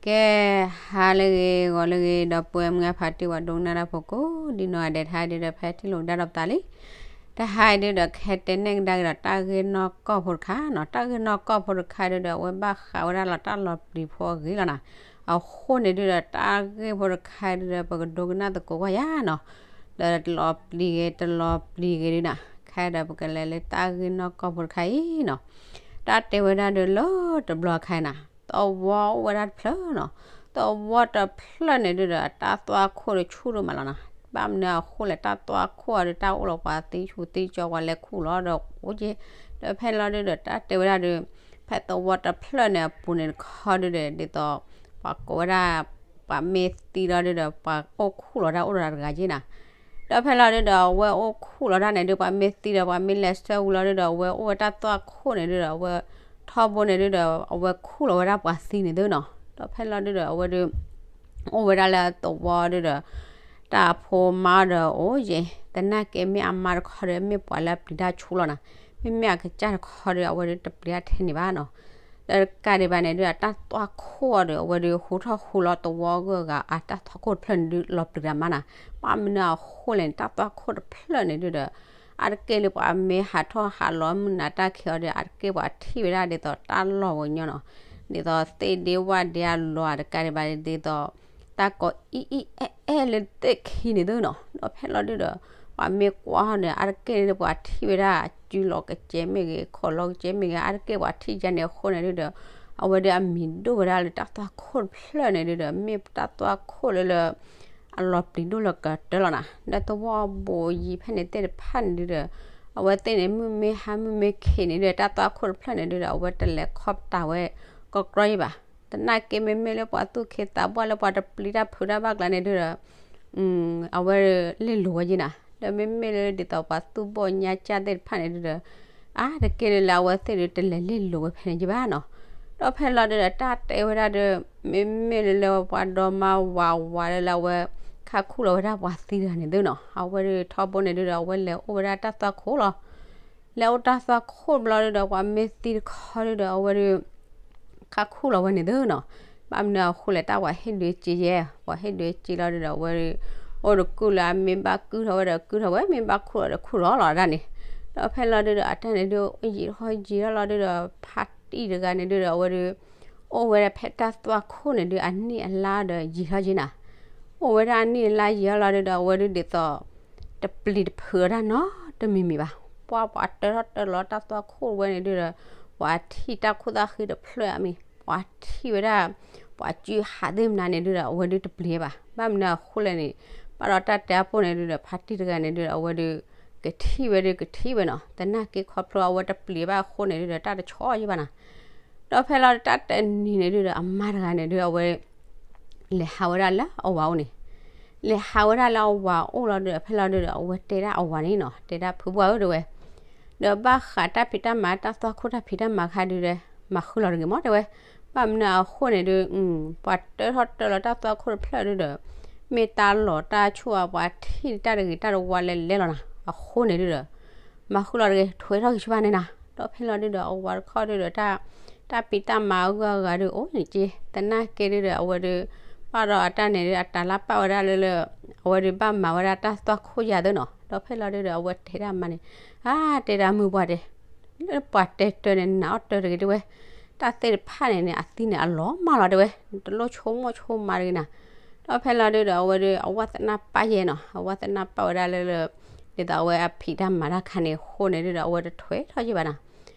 ကဲ, ဟါလၢအဂ့ၤ ဂီၤလၢအဂ့ၤ ဒီပုၢ်ဝဲၢ်မုၢ်အဖါတံၢ် ပှၤဒိကနၣ်တၢ်ဖိကိးဒံနီၢ်ဂၤဒဲး တဟါအံၤဒုဒီး ဖဲထံၣ်လိာ်ကဒါဒီးပသးလံ. တဟါအံၤဒုဒီး ကဟဲတဲနဲၣ်ကဒါက့ၤဒီး တၢ်ဂ့ၢ်နီၢ်ကီၢ်ဖိတခါနီၤ. တၢ်ဂ့ၢ်နီၢ်ကီၢ်ဖိတခါဒုဒီး အဝဲဘၣ်ဃးဝဲဒၣ်လီၤ တၢ်လီၤပျံၤဖိအဂ့ၢ်လီၤနီၤ. အဃိန့ၣ်ဒုဒီး တၢ်ဂ့ၢ်ဖိတခါဒုဒီး ပကဒိကနၣ်သကိးကွၢ်ယၤနီၤ. ဒီးလီၤပျံၤဂ့ၤ တလီၤပျံၤဂ့ၤဒုနီၤ, ခဲဒီးပကလဲၤလၢတၢ်ဂ့ၢ်နီၢ်ကီၢ်ဖိတခါအံၤနီၤ. တၢ်တဲဝဲဒၣ်ဒုလၢတဘျီခါအံၤနီၤ, သဝီအိၣ်ဝဲဒၣ်တဖျၢၣ်နီၤ. သဝီတဖျၢၣ်န့ၣ်ဒုဒီး တၢ်သွၣ်ခိၣ်ဒီးဆူၣ်ဒိၣ်မးလီၤနီၤ. ဘၣ်မနုၤအဃိလဲၣ် တၢ်သွၣ်ခိၣ်အီၤဒီး တၢ်အိၣ်လီၤပှၤသံဆူၣ်သံကၠီ ပှၤလဲၤခူၣ်လီၤဒီးအိၣ်က့ၤ. ဒီးဖဲလီၤဒုဒီး တၢ်တဲဝဲဒၣ်ဒု ဖဲသဝီတဖျၢၣ်န့ၣ်အပူၤန့ၣ်တခီဒုဒီး ဒ်သိး ပှၤကိးဝဲဒၣ် ပှၤမ့ၢ်သံလီၤဒုဒီး ပှၤအိၣ်ခူၣ်လီၤတၢ်အိၣ်ဒီးတဂၤက့နီၤ. ဒီးဖဲလီၤဒုဒီး အဝဲအိၣ်ခူၣ်လီၤတၢ်န့ၣ်ဒု ပှၤမ့ၢ်သံဒီး ပှၤမ့ၢ်လဲၤဆှၢဝံၤလီၤဒုဒီး အဝဲအိၣ်ဝဲတၢ်သွၣ်ခိၣ်န့ၣ်ဒုဒီး အဝဲထီဘိန့ၣ်ဒုဒီး အဝဲခူၣ်လီၤဝဲဒၣ်ပှၤသံန့ၣ်သုနီၤ. ဒီးဖဲလီၤဒုဒီး အဝဲဒု အိၣ်ဝဲဒၣ်လၢသဝီဒုဒီး တၢ်အဖိမါဒီးအိၣ်ယဲၢ်, သနာ်က့မ့ၢ်အမါတခီဒီး မ့ၢ်ပှၤလၢအပျံၤတၢ်ဆူၣ်လီၤနီၤ. မ့မ့ၢ်အကစၢ်တခီဒီး အဝဲဒုတပျံၤတၢ်ထဲန့ၣ်ဘၣ်နီၤ. ဒီးတကးဒံးဘၣ်န့ၣ်ဒု အတၢ်သွၣ်ခိၣ်အီၤဒီး အဝဲဒုဟူထီၣ်ဟူလီၤသဝီအဂုၤအဂၤ အတၢ်သွၣ်ခိၣ်တဖျၢၣ်န့ၣ်ဒု လီၤပျံၤတၢ်မးနီၤ. ဘၣ်မနုၤအဃိလဲၣ်န့ၣ် တၢ်သွၣ်ခိၣ်တဖျၢၣ်န့ၣ်ဒုဒီး အါတက့ၢ်လၢပှၤမ့ၢ်ဟးထီၣ်ဟးလီၤမုၢ်နၤတၢ်ခံးအီၤဒီး အါတက့ၢ်ပှၤထံၣ်ဝဲဒၣ်ဒ်သိးတၢ်လီၢ်ပူၤညီနီၤ. ဒ်သိးသ့ၣ်ဒ့ဝၣ်ဒ့အလီၤ တကးဒံးဘၣ်ဒ်သိး တၢ်ကိးအံၣ်အံၣ်အဲၣ်အဲၣ်လၢသ့ၣ်ခံန့ၣ်သုနီၤ. ဒီးဖဲလီၤဒုဒီး ပှၤမ့ၢ်ကွၢ်ဟီန့ၣ် အါတက့ၢ်န့ၣ် ပှၤထံၣ်ဝဲဒၣ်အစုလီၤကစဲမ့ၢ်ဂ့ၤ ခီၣ်လီၤကစဲမ့ၢ်ဂ့ၤ အါတက့ၢ်ပှၤထံၣ်ယါန့ၣ်အဃိန့ၣ်ဒုဒီး အဝဲဒုအမံၤဒိၣ်ဝဲဒၣ်လၢတၢ်သွၣ်ခိၣ်တဖျၢၣ်န့ၣ်ဒုဒီး မ့ၢ်တၢ်သွၣ်ခိၣ်လၢလၢ အလီၤပျံၤဒိၣ်လၢကတၢၢ်လီၤနီၤ. ဒီးသဝီဘူးယံၤဖဲန့ၣ်သ့ၣ်တဖၣ်န့ၣ်ဒုဒီး အဝဲသ့ၣ်န့ၣ် မုၢ်မ့ၢ်ဟါမုၢ်မ့ၢ်ခံးန့ၣ်ဒု တၢ်သွၣ်ခိၣ်တဖျၢၣ်န့ၣ်ဒုဒီး အဝဲတလဲၤခီပတာ်ဝဲ ကီကရီယံၤဘၣ်. သနာ်က့မ့မ့ၢ်လၢပှၤသူၣ်က့သးပှၢ်လၢပှၤတပျံၤတၢ်ဖုးတၢ်ဘၣ်ကျါန့ၣ်ဒုဒီး အဝဲလ့ၢ်လိၤဝဲယံၤနီၤ. ဒီးမ့မ့ၢ်လၢဒ်သိးပှၤသူၣ်ဘီၣ်ညါကၢ်သ့ၣ်တဖၣ်န့ၣ်ဒုဒီး အါတက့ၢ်လၢလၢအဝဲသ့ၣ်ဒုတလဲၤလ့ၢ်လိၤဝဲဖဲန့ၣ်ယံၤဘၣ်နီၤ. ဒီးဖဲလီၤဒုဒီး တၢ်တဲဝဲဒၣ်ဒီး မ့မ့ၢ်လၢလၢပှၤဒီမါဝၤဝၤလၢလၢအဝဲ ခါခူၣ်လီၤဝဲဒၣ်ပှၤသံတဂၤန့ၣ်သုနီၤ. အဝဲဒုထီဘိန့ၣ်ဒုဒီး အဝဲလဲၤအိၣ်ဝဲဒၣ်တၢ်သွၣ်ခိၣ်လီၤ. လဲၤအိၣ်တၢ်သွၣ်ခိၣ်ဘျီဒုဒီး ပှၤမ့ၢ်သံတခီဒုဒီး အဝဲဒု ခါခူၣ်လီၤဝဲန့ၣ်သုနီၤ. ဘၣ်မနုၤအဃိလဲၣ် တၢ်ပှၤဟ့ၣ်ဒုးက့ယဲၢ်, ပှၤဟ့ၣ်ဒုးက့လီၤဒုဒီး အဝဲဒု အိၣ်တကူၣ်လၢအမ့ၢ်ဘၣ်ကုၢ်ထီၣ်ဝဲဒီးကုၢ်ထီၣ်ဝဲ မ့ၢ်ဘၣ်ခူၣ်ထီၣ်ဒီးခူၣ်ထီၣ်လီၤဒၣ်န့ၣ်. ဒီးဖဲလီၤဒုဒီး အတၢ်န့ၣ်ဒု ယံာ်ထီၣ်ယံာ်ထီၣ်လီၤဒုဒီး ဖါတံၢ်တဂၤန့ၣ်ဒုဒီး အဝဲဒု အိၣ်ဝဲဒၣ်ဖဲတၢ်သွၣ်ခိၣ်န့ၣ်ဒု အနံၣ်အလါဒီးယံာ်ထီၣ်က့နီၤ. အိၣ်ဝဲဒၣ်အနံၣ်အလါယံာ်ထီၣ်လီၤဒုဒီး အဝဲဒုဒ်သိး တပျံၤတဖုးအီၤတၢ်နီတမံၤမံၤဘၣ်. ပှၤပှၤတၢထီၣ်တၢလီၤတၢ်သွၣ်ခိၣ်ဝဲန့ၣ်ဒုဒီး ပှၤထံၣ်တၢ်ခိၣ်သၣ်ဃံတဖျၢၣ်အမံၤ ပှၤထံၣ်ဝဲဒၣ် ပှၤစုဟးသ့ၣ်မနုၤန့ၣ်ဒုဒီး အဝဲဒုတပျံၤဘၣ်. ဘၣ်မနုၤအဃိလဲၣ်န့ၣ် ဘၣ်ဒီးတၢ်တဲအပူၤန့ၣ်ဒုဒီး ဖါတံၢ်တဂၤန့ၣ်ဒုဒီး အဝဲဒု ကထံၣ်ဝဲဒုကထံၣ်ဝဲနီၤ. သနာ်က့ခီဖျိအဝဲတပျံၤဘၣ်အဃိန့ၣ်ဒုဒီး တၢ်တဆီယံၤဘၣ်နီၤ. ဒီးဖဲလီၤဒုတၢ်တနံၤန့ၣ်ဒုဒီး အမါတဂၤန့ၣ်ဒု အဝဲ လဲၤဟးဝဲဒၣ်လၢအဝၤအိၣ်န့ၣ်, လဲၤဟးဝဲဒၣ်လၢအဝၤအိၣ်လီၤဒုဒီး ဖဲလီၤဒုဒီး အဝဲတဲဒၣ်အဝၤန့ၣ်နီၤ, တဲဒၣ်ဖုဘှၢ်ဧၢ တဲဝဲ, ဒီးဘၣ်ဃးတၢ်ဖံးတၢ်မၤ တၢ်သွၣ်ခိၣ်တၢ်ဖံးတၢ်မၤခါဒုဒီး မၤဃုာ်လီၤတဂ့ၤမး တဲဝဲ. ဘၣ်မနုၤအဃိန့ၣ်ဒု ပှၤတၢထီၣ်တၢလီၤတၢ်သွၣ်ခိၣ်တဖျၢၣ်ဒုဒီး မ့ၢ်တၢ်လီၤတၢ်ဆူၣ်အပှၤထံၣ်တၢ်တဂ့ၤတၢ်တဝါလဲၤလဲၤလီၤနီၤ, အဃိန့ၣ်ဒုဒီး မၤဃုာ်လီၤတဂ့ၤ ထွဲထီၣ်ဂံၢ်ဆူၣ်ဘၣ်န့ၣ်နီၤ. ဒီးဖဲလီၤဒုဒီး အဝၤတခီဒုဒီး တၢ် တၢ်ဖံးတၢ်မၤအဂုၤအဂၤဒုအိၣ်န့ၣ်က့, သနာ်က့ဒုဒီး အဝဲဒု ဘၣ်ဒီးအတၢ်န့ၣ်ဒု အတၢ်လၢပာ်ဝဲဒၣ်လၢလၢ အဝဲဒုဘၣ်မၤဝဲဒၣ်တၢ်သွၣ်ခိၣ်ယၤသုနီၤ. ဒီးဖဲလီၤဒုဒီး အဝဲတဲဒၣ်မါန့ၣ်, အါ တဲဒၣ်မုၢ်ပှၢ်တဲ လၢပှၤတဲတၢ်န့ၣ် နၤအီၣ်တၢ်တဂ့ၤတဲဝဲ, တၢ်သ့ၣ်တဖၣ်န့ၣ်န့ၣ် အသံန့ၣ် အလီၤမၢ်လီၤတဲဝဲ, တလိၣ်ဆိကမိၣ်ဆိကမးတဂ့ၤနၤ. ဒီးဖဲလီၤဒုဒီး အဝဲဒု အဝဲသ့ၣ်နၢ်ပၢၢ်ယဲနီၤ, အဝဲသ့ၣ်နၢ်ပၢၢ်ဝဲဒၣ်လၢလၢ ဒ်သိးအဝဲအဖံးတၢ်မၤတၢ်ခါန့ၣ်အဃိန့ၣ်ဒုဒီး အဝဲတထွဲထီၣ်ယဲဘၣ်နီၤ.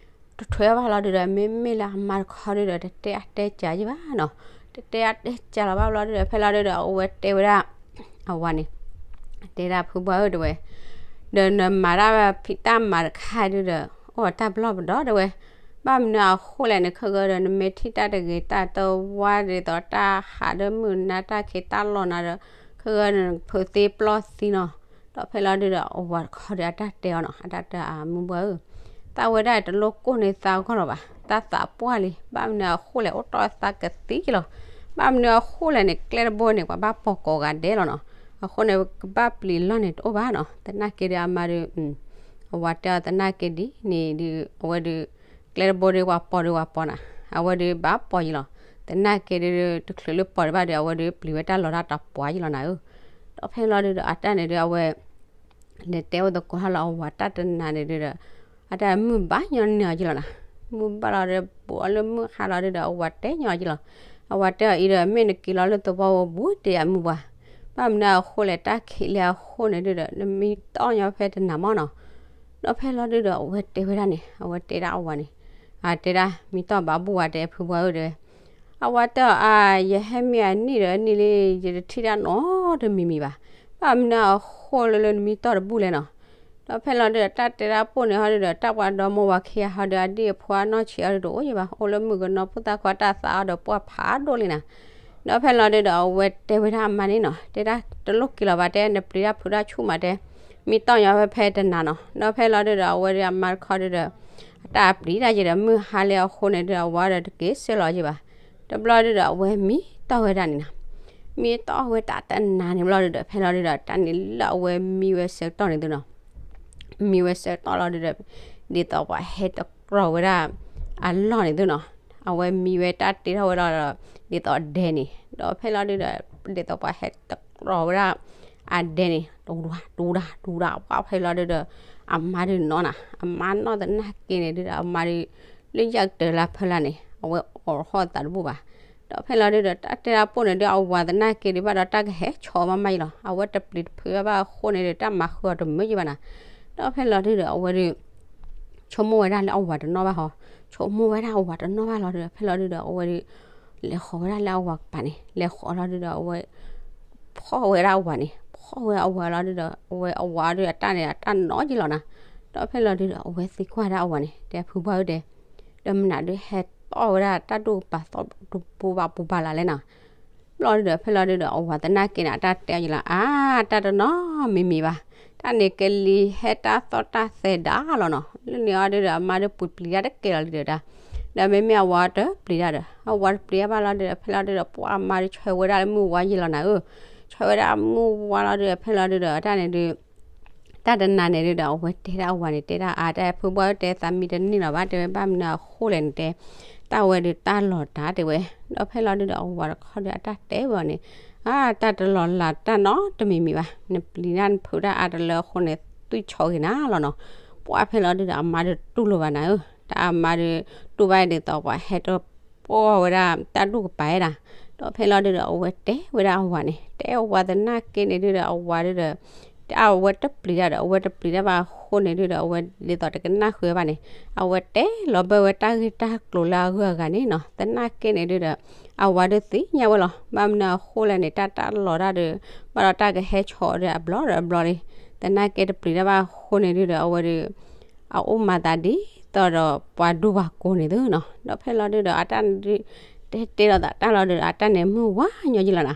တထွဲဘၣ်လီၤဒုဒီး မ့မ့ၢ်လၢအမါတခီဒုဒီး တတဲအတဲကးယဲဘၣ်နီၤ, တတဲအတဲကးလီၤဘၣ်ဘျီဒုဒီး ဖဲလီၤဒုဒီး အဝဲတဲဝဲဒၣ် အဝၤန့ၣ် တဲဒၣ်ဖုဘှၢ်ဧၢ တဲဝဲ, ဒီးနမၤတၢ်ဖံးတၢ်မၤတခါဒုဒီး အိၣ်တၢ်ပလီၢ်ပဒီဒီးဝဲ, ဘၣ်မနုၤအဃိလဲၣ်န့ၣ် ခဲဂၢၢ်ဒီး နမ့ၢ်ထံၣ်တၢ်တဂ့ၤတၢ်တဝါ ဒ်သိးတၢ်ဟးဒီးမုၢ်နၤတၢ်ခံးတၢ်လီၢ်နၤဒီး ခဲဂၢၢ်န့ၣ် ဖုးသ့ပျီၢ်သံနီၤ. ဒီးဖဲလီၤဒုဒီး အဝၤတခီဒီး အတၢ်တဲအီၤနီၤ, အတၢ်တဲအမုၢ်ပှၢ်ဧၢ, တၢ်ဝဲဒၣ်တလိၣ်ကိၢ်န့ၢ်သးအဂီၢ်လီၤဘၣ်, တၢ်သးပှၢ်လံ, ဘၣ်မနုၤအဃိလဲၣ် အိၣ်တီၢ်သးကသံလီၤ. ဘၣ်မနုၤအဃိလဲၣ်န့ၣ် ကျဲတဘိန့ၣ် ပှၤဘၣ်ပိာ်ကိးဂၤဒဲးလီၤနီၤ, အဃိန့ၣ် ကဘၣ်ပျံၤလီၢ်န့ၣ်တအိၣ်ဘၣ်နီၤ. သနာ်က့ဒီးအမါဒု အဝၤတဲအီၤသနာ်က့ဒ်န့ၣ်ဒု အဝဲဒု ကျဲတဘိဒု ပှၤပိာ်ဒုပှၤပိာ်နၤ, အဝဲဒုဘၣ်ပိာ်ယံၤလီၤ. သ သနာ်က့ဒုး တချုးလၢပီၢ်ဒံးဘၣ်ဒီး အဝဲဒုးပျံၤဝဲတၢ်လီၤတၢ်တပှၢ်ယံလီၤနၤဧၢ. ဒီးဖဲလီၤဒုးဒီး အတၢ်န့ၣ်ဒုး အဝဲ လဲၤတဲအိၣ်သကိးဟါလီၤအဝၤတၢ်တနၤန့ၣ်ဒုးဒီး အတၢ်မုၢ်ဘၣ်ညီန့ၢ်အီၤယံလီၤနၤ. မုၢ်ဘၣ်လီၤဒီး ဘူးအီၤလၢမုၢ်ဟါလီၤဒုးဒီး အဝၤတဲညီအီၤယံလီၤ. အဝၤတဲအီၤအံၤဒီး မ့ၢ်နက့ၤလီၤလၢသဝီပူၤ ဘူးတ့ၢ်အမုၢ်ပှၢ်, ဘၣ်မနုၤအဃိလဲၣ် တၢ်ခံးလံအဃိန့ၣ်ဒုးဒီး နမံတီၢ်ညီဖဲတနၤမီၢ်နီၤ. ဒီးဖဲလီၤဒုးဒီး အဝဲတဲဝဲဒၣ်န့ၣ် အဝဲတဲဒၣ်အဝၤန့ၣ်, အတဲဒၣ် မံတီၢ်ဘၣ်ဘူၣ်ဝၤ တဲဖုဘှါဧၢ တဲဝဲ အဝၤတဲအီၤ အါ ယဟဲမံအနံၣ်ဒီးနံၣ်လံ ယတထံၣ်တၢ်နီတမံၤမံၤဘၣ်, ဘၣ်မနုၤအဃိလၢလၢနမံတီၢ်တဘူၣ်လဲၣ်နီၤ. ဒီးဖဲလီၤဒုးဒီး တၢ်တဲဒၣ်ပိၢ်န့ၣ်ဟီဒုးဒီး တၢ်ပှၤဒီမါဝၤခံဂၤဟီဒုး အဒံၣ်အဖိအနီၢ်ဆံးဟီဒုး တအိၣ်ယံၤဘၣ်, အိၣ်လၢမုၣ်ကနီၤဖိသၣ်ခွါ တၢ်သးအီၤဒီးပှၢ်ဖးဒိၣ်လံနၤ. ဒီးဖဲလီၤဒုးဒီး အဝဲတဲဝဲဒၣ်အမါန့ၣ်နီၤ, တဲဒၣ်တလိၣ်က့ၤလီၤဘၣ်တဲ နပျံၤတၢ်ဖုးတၢ်ဆူၣ်မးတဲ, မံတီၢ်ညီဖဲဖဲတနၤနီၤ. ဒီးဖဲလီၤဒုးဒီး အဝဲဒုးအမါတခီဒုးဒီး အတၢ်ပျံၤတၢ်ယံၤဒီး မုၢ်ဟါလံအဃိန့ၣ်ဒုး အဝၤဒီးတက့ၤစဲလီၤယံၤဘၣ်. တဘျီဒုးဒီး အဝဲမံတီၢ်ဝဲဒၣ်န့ၣ်နီၤ, မံတီၢ်ဝဲတၢ်တနၤန့ၣ်ဘျီဒုးဒီး ဖဲလီၤဒုးဒီး တၢ်န့ၣ်လၢအဝဲမံဝဲဆၢကတီၢ်န့ၣ်သုနီၤ, မံဝဲဆၢကတီၢ်လီၤဒုးဒီး ဒ်သိးပှၤဟဲတကြီၤဝဲဒၣ်အလီၢ်န့ၣ်သုနီၤ, အဝဲမံဝဲတၢ်တ့ထီၣ်ဝဲလီၤဒီး ဒ်သိးဒဲန့ၣ်, ဒီးဖဲလီၤဒုးဒီး ဒ်သိးပှၤဟဲတကြီၤဝဲဒၣ် အဒဲန့ၣ် တူဒၤ တူဒၤ တူဒၤ ပှၢ်ဖဲလီၤဒုးဒီး အမါဒုးနီၢ်နၤ, အမါနီၢ်သနာ်က့န့ၣ်ဒုးဒီး အမါဒုး လၢယၢ်ကတၢၢ်လၢဖၢလၢ်န့ၣ် အဝဲအိးထီၣ်သးတဘူၣ်ဘၣ်. ဒီးဖဲလီၤဒုးဒီး တၢ်တဲဒၣ်ပိၢ်န့ၣ်ဒုး အဝၤသနာ်က့ဒုးဘၣ်ဒီး တၢ်ကဟဲဆီၣ်မးမးယံၤလီၤ, အဝဲတပျံၤတဖုးဘၣ်အဃိန့ၣ်ဒုး တၢ်မၤဃုာ်အီၤတမုာ်ယံၤဘၣ်နၤ. ဒီးဖဲလီၤဒုးဒီး အဝဲဒုး ဆိကမိၣ်ဝဲဒၣ်လၢအဝၤတနီၣ်ဘၣ်ဟီ, ဆိကမိၣ်ဝဲဒၣ်အဝၤတနီၣ်ဘၣ်လီၤဒုးဒီး ဖဲလီၤဒုးဒီး အဝဲဒုး လဲၤဃီၤဝဲဒၣ်လၢအဝၤကပၤန့ၣ် လဲၤဃီၤလီၤဒုးဒီး အဝဲ ဖီၣ်ဝဲဒၣ်အဝၤန့ၣ် ဖီၣ်ဝဲအဝၤလီၤဒုးဒီး အဝဲအဝၤဒုးအတၢ်န့ၣ် အတၢ်နီၢ်ယံၤလီၤနၤ. ဒီးဖဲလီၤဒုးဒီး အဝဲသံကွၢ်ဒၣ်အဝၤန့ၣ် တဲဖုဘှါဧၢတဲ ဒီးမနုၤဒုးဟဲတီၢ်ဝဲဒၣ်တၢ်ဒိၣ်ကပၤသီၣ်တပူၤဘၣ်ပူၤဘၣ်လၢ်လဲၣ်နီၤ. ဘျီဒုးဒီး ဖဲလီၤဒုးဒီး အဝၤသနာ်က့န့ၣ် အတၢ်တဲအီၤယံၤလီၤ, အါ တၢ်တနီၤမံၤမံၤဘၣ်, တၢ်န့ၣ်ကလံၤဟဲတၢ်သီၣ်တၢ်သဲဒၣ်လီၤနီၤ, လၢန့ၣ်အီၤဒုးဒီး အမါဒုးပူၤပျံၤတၢ်တကဲလီၤဒုးဒီး ဒီးမ့မ့ၢ်အဝၤတပျံၤတၢ်ဒီး အဝၤတပျံၤတၢ်ဘၣ်လီၤဒုးဒီး ဖဲလီၤဒုးဒီး ပှၤအမါဒုးဆှၢဝဲဒၣ်လၢမုၢ်ဝါယံၤလီၤနၤဧၢ, ဆှၢဝဲဒၣ်မုၢ်ဝါလီၤဒုးဒီး ဖဲလီၤဒုးဒီး အတၢ်န့ၣ်ဒုး တၢ်တနၤန့ၣ်ဒုးဒီး အဝဲတဲဒၣ်အဝၤန့ၣ် တဲဒၣ်အါ တဲဖုဘှါဧၢတဲ သးမံတန့ၢ်လီၤဘၣ် တဲဝဲ ဘၣ်မနုၤအဃိလဲၣ်န့ၣ်တဲ တၢ်ဝဲဒုးတၢ်လီၤတၢ်တဲဝဲ, ဒီးဖဲလီၤဒုးဒီး အဝၤတခီဒုး အတၢ်တဲဝဲအီၤန့ၣ်, အါ တၢ်တလီၤလးတၢ်နီတမံၤမံၤဘၣ်, နပျံၤတၢ်နဖုးတၢ်အါတလၢအဃိန့ၣ် သွံၣ်ဆီဂ့ၤနၤလီၤနီၤ. ပှၢ်ဖဲလီၤဒုးဒီး အမါဒုးတူၢ်လိာ်ဘၣ်နၤဧၢ, တၢ်အမါဒုးတူၢ်ဘၣ်ဒ်သိးပှၤဟဲတပီၢ်ဝဲဒၣ်တၢ်ဒိၣ်ကပၤဝဲဒၣ်, ဒီးဖဲလီၤဒုးဒီး အဝဲတဲဝဲဒၣ်အဝၤန့ၣ် တဲအဝၤသနာ်က့န့ၣ်ဒုးဒီး အဝၤဒုးဒီး တၢ်အဝဲတပျံၤတၢ်ဒီး အဝဲတပျံၤတၢ်ဘၣ်အဃိန့ၣ်ဒုးဒီး အဝဲဒ်သိးတကနၣ်ဃုာ်ဘၣ်န့ၣ် အဝဲတဲလီၤဘၢဝဲတၢ်ဂ့ၢ်တၢ်ကျိၤလၢအဂုၤအဂၤန့ၣ်နီၤ, သနာ်က့န့ၣ်ဒုးဒီး အဝၤဒုးသ့ၣ်ညါဝဲလီၤ, ဘၣ်မနုၤအဃိလဲၣ်န့ၣ် တၢ်တၢ်လီၤတၢ်ဒုး ဘၣ်ဒီးတၢ်ကဟဲဆီၣ်ဒီးအဘျီဒီးအဘျီလံ, သနာ်က့တပျံၤတၢ်ဘၣ်အဃိန့ၣ်ဒုးဒီး အဝဲဒုး အအိၣ်မၤသးဒ်သိးဒီးပှၤဒူပှၤကိးန့ၣ်သုနီၤ, ဒီးဖဲလီၤဒုးဒီး အတၢ်န့ၣ်ဒုး တဲတဲလီၤသးတၢ်လီၤဒုးဒီး အတၢ်န့ၣ်မုၢ်ဝါညီယံၤလီၤနၤ,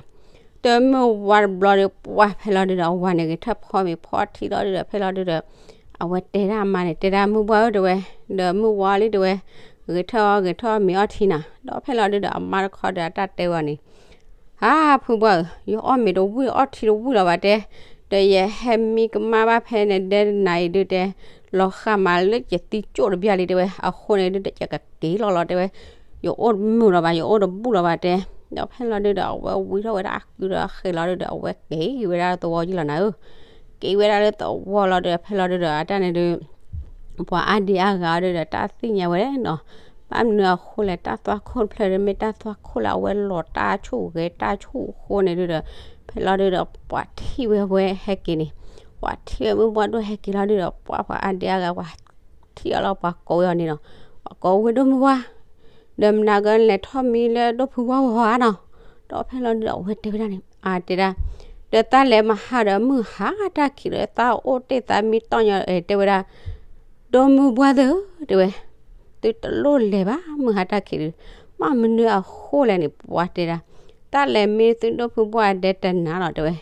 တမုၢ်ဝါတဘျီဒီး ပှၢ်ဖဲလီၤဒုးဒီး အဝၤန့ၣ်ဂဲၤထၢၣ်ဖီမ့ၤဖီထံလီၤဒုးဒီး ဖဲလီၤဒုးဒီး အဝဲတဲဒၣ်အမါန့ၣ် တဲဒၣ်မုၢ်ဝါဧၢတဲဝဲ, ဒီးမုၢ်ဝါလံတဲဝဲ, ဂဲၤထၢၣ်အီၤဂဲၤထၢၣ်အီၤမ့ၤအီထံနၤ, ဒီးဖဲလီၤဒုးဒီး အမါတခီဒီး အတၢ်တဲဝဲန့ၣ် ဟါ ဖုဘှါဧၢ, ယအီၣ်မ့ၤတဝံၣ်အီထံတဝံၣ်လီၤဘၣ်တဲ, ဒီးယဟဲမံကမၣ်ဘၣ်ဖဲန့ၣ်ဒဲးနၤအံၤဒုးတဲ, လီၤဃာ်မးလၢယသံကၠိၣ်တဘျီလံတဲဝဲ, အဃိန့ၣ်ဒုးဒီး ယကက့ၤလီၤလီၤတဲဝဲ, ယအိၣ်တမုာ်လီၤဘၣ် ယအိၣ်တဘူၣ်လီၤဘၣ်တဲ, ဒီးဖဲလီၤဒုးဒီး အဝဲဝံထီၣ်ဝဲဒၣ်အကုဒီးအဃဲၤလီၤဒုးဒီး အဝဲက့ၤဝဲဒၣ်လၢသဝီယံၤလီၤနၤဧၢ, က့ၤဝဲဒၣ်လၢသဝီလီၤဒုးဒီး ဖဲလီၤဒုးဒီး အတၢ်န့ၣ်ဒုး ပှၤအါဒံအါဂၤအီၤဒုးဒီး တၢ်သ့ၣ်ညါဝဲနီၤ, ဘၣ်မနုၤအဃိလဲၣ် တၢ်သွၣ်ခိၣ်တဖျၢၣ်ဒုး မ့ၢ်တၢ်သွၣ်ခိၣ်လၢအဝဲလီၤတၢ်ဆူၣ်ဂဲၤတၢ်ဆူၣ်အဃိန့ၣ်ဒုးဒီး ဖဲလီၤဒုးဒီး ပှၤထံၣ်ဝဲဝဲဟဲက့ၤန့ၣ်, ပှၤထံၣ်ဝဲမုၢ်ဘှၢ်ဒိၣ်ဟဲက့ၤလီၤဒုးဒီး ပှၤပှၤအါဒံအါဂၤ ပှၤထံၣ်အီၤလီၤ ပှၤကိးဝဲအီၤန့ၣ်နီၤ, ပှၤကိးဝဲဒိၣ်မုၢ်ဘှၢ် ဒီးမနၤကလဲၤထီၣ်မံလၢဒိၣ်ဖုဘှၢ်ဂီၤဧါနီၤ, ဒီးဖဲလီၤဒုးဒီး အဝဲတဲဝဲဒၣ်န့ၣ် အတဲဒၣ် ဒီးတၢ်လဲၤမဟါဒီးမုၢ်ဟါတၢ်ခံးဒီး သးအိၣ်တ့ၢ်သးမံတီၢ်ညီ တဲဝဲဒၣ်, ဒိၣ်မုၢ်ဘှၢ်သၢ တဲဝဲ, သုတလိၣ်လဲၤဘၣ် မုၢ်ဟါတၢ်ခံးဒီး, မ့ၢ်မနုၤအဃိလဲၣ်န့ၣ် ပှၤတဲဒၣ်, တၢ်လဲၤမံသုဒိၣ်ဖုဘှၢ်ဒဲးတနၤလီၤ တဲဝဲ,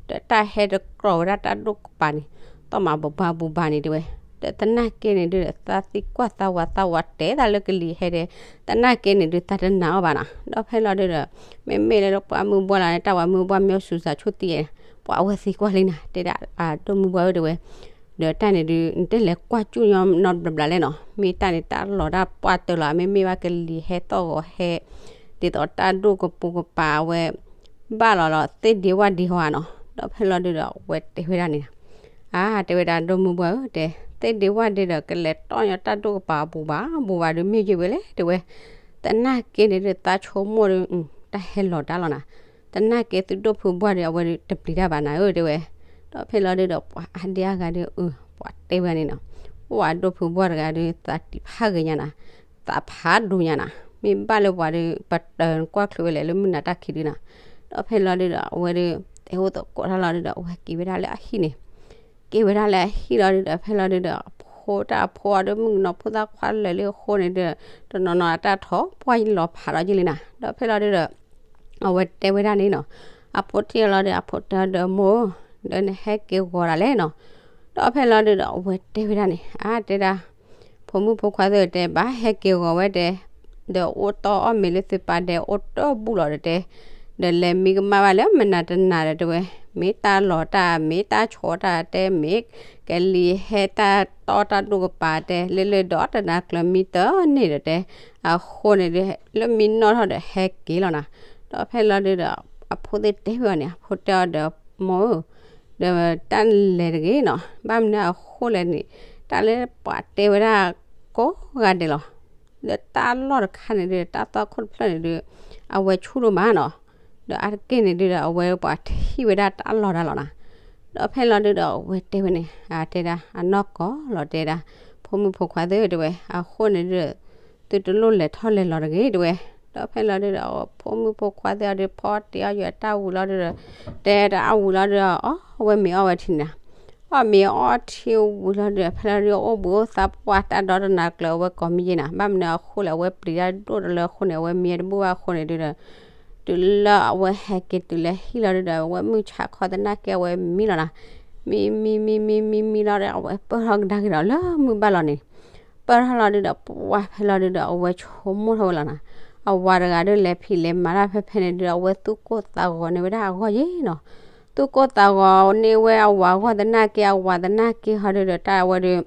ဒီးတၢ်ဟဲတကြီၤဝဲဒၣ်တၢ်ဒိၣ်ကပၤန့ၣ် သီၣ်မးဘူဘါဘူဘါန့ၣ် တဲဝဲ, ဒီးသနာ်က့န့ၣ်ဒုးဒီး သးသံကွၢ်သးဝၤ သးဝၤတဲသးလၢကလံၤဟဲဒဲး, သနာ်က့န့ၣ်ဒုး သးတနာ်အီၤဘၣ်နီၤ, ဒီးဖဲလီၤဒုးဒီး မ့မ့ၢ်လၢပှၤမုၢ်ဘှၢ်လီၤန့ၣ် တၢ်ဝၤမုၢ်ဘှၢ်မ့ၢ်အိၣ်ဆူၣ်စးဆူၣ်သံ ပှၤအဝဲသံကွၢ်လံနၤ တဲဒၣ် ဒိၣ်မုၢ်ဘှၢ်ဧၢ တဲဝဲ, ဒီးတၢ်န့ၣ်ဒုး နတလဲၤကွၢ်ကၠူၣ်ညီနီတဘျီဘျီလဲၣ်နီၤ, မ့ၢ်တၢ်န့ၣ် တၢ်လီၤတၢ်ပှၢ်တၢၢ်လီၤ မ့မ့ၢ်ဘၣ်ကလံၤဟဲသီၣ်ဂီၤဟဲ, ဒ်သိးတၢ်ဒိၣ်ကပိာ်ကပၤအဝဲ ဘၣ်လီၤလီၤသ့ၣ်ဒ့ဝၣ်ဒ့ဟီဧါနီၤ. ဒီးဖဲလီၤဒုဒီး အဝဲတဲဝဲဒၣ်န့ၣ်, အါ တဲဝဲဒၣ် ဒိၣ်မုၢ်ပှၢ်ဧၢ တဲ, သ့ၣ်ဒ့ဝၣ်ဒ့ဒီး ကလဲၤတီၢ်ညီတၢ်ဒိၣ်ကပၤအပူၤဘၣ် ဘူးဘၣ်ဒီး မ့ၢ်ယ့ၢ်ဝဲလဲၣ် တဲဝဲ. သနာ်က့န့ၣ်ဒုး သးဆိကမိၣ်ဒီး တၢ်ဟဲလီၤတၢ်လီၤနၤ. သနာ်က့သုဒိၣ်ဖုဘှၢ်ဒီး အဝဲဒုး တပျံၤတၢ်ဘၣ်နၤဧၢ တဲဝဲ. ဒီးဖဲလီၤဒုဒီး ပှၤအါဒံအါဂၤဒီး အၢ ပှၤတဲဝဲန့ၣ်နီၤ, ပှၤဒိၣ်ဖုဘှၢ်တဂၤဒီး သးတံာ်ဖးဂ့ၤညါနၤ, သးဖးဒိၣ်ညါနၤ, မ့ၢ်ဘၣ်လၢပှၤဒီး ပတၢ်ကွၢ်ချုးဝဲလဲၣ် လၢမုၢ်နၤတၢ်ခံဒုနၤ. ဒီးဖဲလီၤဒုဒီး အဝဲဒီး တဲအိၣ်သကိးတၢ်လီၤဒုဒီး အဝဲက့ၤဝဲဒၣ်လၢအဟံၣ်န့ၣ် က့ၤဝဲဒၣ်လၢအဟံၣ်လီၤဒုဒီး ဖဲလီၤဒုဒီး အဖိတၢ်အဖိအီၤဒီး မုၣ်ကနီၤဖိသၣ်ခွါလၢာ်လၢအဃိန့ၣ်ဒီး တနီၤနီၤအတၢ်ထီၣ်ပှၢ်လီၤဖးထီၣ်က့ၤလံနၤ. ဒီးဖဲလီၤဒုဒီး အဝဲတဲဝဲဒၣ်န့ၣ်နီၤ, အဖိထံၣ်အီၤလီၤဒီး အဖိတဲအီၤဒီး မိၢ်ဧၢ, ဒီးနဟဲက့ၤဂီၤဒၣ်လဲၣ်နီၤ. ဒီးဖဲလီၤဒုဒီး အဝဲတဲဝဲဒၣ်န့ၣ် အါ တဲဒၣ် ဖိမုၣ်ဖိခွါသ့ၣ်တဲ ဘၣ်ဟဲက့ၤဂီၤဝဲတဲ, ဒီးအိၣ်တီၢ်အီၣ်မ့ၤလၢသုပၢ်ဒဲအိၣ်တဘူၣ်လီၤဒီးတဲ, ဒီးလဲၤမံကမၣ်ဘၣ်လၢမနၤတနၤဒီးတဲဝဲ, မ့ၢ်တၢ်လီၤတၢ် မ့ၢ်တၢ်ဆီတၢ်တဲ မ့ၢ်ကလံၤဟဲတၢ်တီတၢ်ဒိၣ်ကပၤတဲ လၢလၢဒီးတနၤကျၢၤမံတန့ၢ်ဒီးတဲ, အဃိန့ၣ်ဒီး လၢမံနီၣ်ထီၣ်ဒီးဟဲက့ၤလီၤနၤ. ဒီးဖဲလီၤဒုဒီး အဖိသ့ၣ်တဲဝဲအီၤန့ၣ် အဖိတဲအီၤဒီး မိၢ်ဧၢ, ဒီးတၢ်လဲၤတဂ့ၤနီၤ, ဘၣ်မနုၤအဃိလဲၣ်န့ၣ် တၢ်လၢပှၤတဲဝဲဒၣ်ကိးဂၤဒဲးလီၤ. ဒီးတၢ်လီၢ်တခါန့ၣ်ဒီး တၢ်သွၣ်ခိၣ်တဖျၢၣ်န့ၣ်ဒီး အဝဲဆူၣ်ဒိၣ်မးနီၤ. ဒီးအါတက့ၢ်န့ၣ်ဒုဒီး အဝဲပှၤထံၣ်ဝဲဒၣ်တၢ်လီၢ်တၢ်လီၤနၤ. ဒီးဖဲလီၤဒုဒီး အဝဲတဲဝဲန့ၣ် အတဲဒၣ် အနီၢ်ကီၢ်လီၤတဲဒၣ်, ဖိမုၣ်ဖိခွါသ့ၣ်တဲဝဲ အဃိန့ၣ်ဒုဒီး သုတလိၣ်လဲၤထီၣ်လဲၤလီၤတဂ့ၤတဲဝဲ. ဒီးဖဲလီၤဒုဒီး ဖိမုၣ်ဖိခွါသ့ၣ်အီၤဒီး ဖီတ့ၢ်အီၣ်ယွၤတၢ်ဝံၤလီၤဒုဒီး တဲတၢ်အဝံၤလီၤဒုဒီး အီၣ်ဝဲမ့ၤအီၣ်ဝဲထံန့ၣ်နၤ. အီၣ်မ့ၤအီၣ်ထံဝံၤလီၤဒုဒီး ဖဲလီၤဒုဒီး အိၣ်ဘှံးအိၣ်သါပှၢ်တၢ်ဒီတနၤကျၢၤ အဝဲကိးမံယ့ၢ်နၤ, ဘၣ်မနုၤအဃိလဲၣ် အဝဲပျံၤတၢ်ဒိၣ်တလၢအဃိန့ၣ် အဝဲမံတဘူၣ်ဘၣ်အဃိန့ၣ်ဒုဒီး တုၤလၢအဝဲဟဲက့ၤတုၤလၢဟံၣ်လီၤဒုဒီး အဝဲမုၢ်ဆါခီသနာ်က့ အဝဲမံလီၤနၤ. မံမံမံမံမံမံလီၤဒီး အဝဲပၢၢ်ထီၣ်ကဒါက့ၤဒီးလၢမုၢ်ဘၣ်လီၤန့ၣ်, ပၢၢ်ထီၣ်လီၤဒုဒီး ပှၢ်ဖဲလီၤဒုဒီး အဝဲဆိကမိၣ်ထီၣ်ဝဲလီၤနၤ. အဝၤတဂၤဒီးလဲၤဖံးလဲၤမၤတၢ်ဖဲဖဲန့ၣ်ဒုဒီး အဝဲသူၣ်ကိၢ်သးဂီၤန့ၢ်ဝဲဒၣ်အဂီၢ်ယ့ၢ်နီၤ. သူၣ်ကိၢ်သးဂီၤန့ၢ်ဝဲအဝၤအဂီၢ်သနာ်က့ အဝၤသနာ်က့ဟီဒုဒီး တၢ်အဝဲဒီး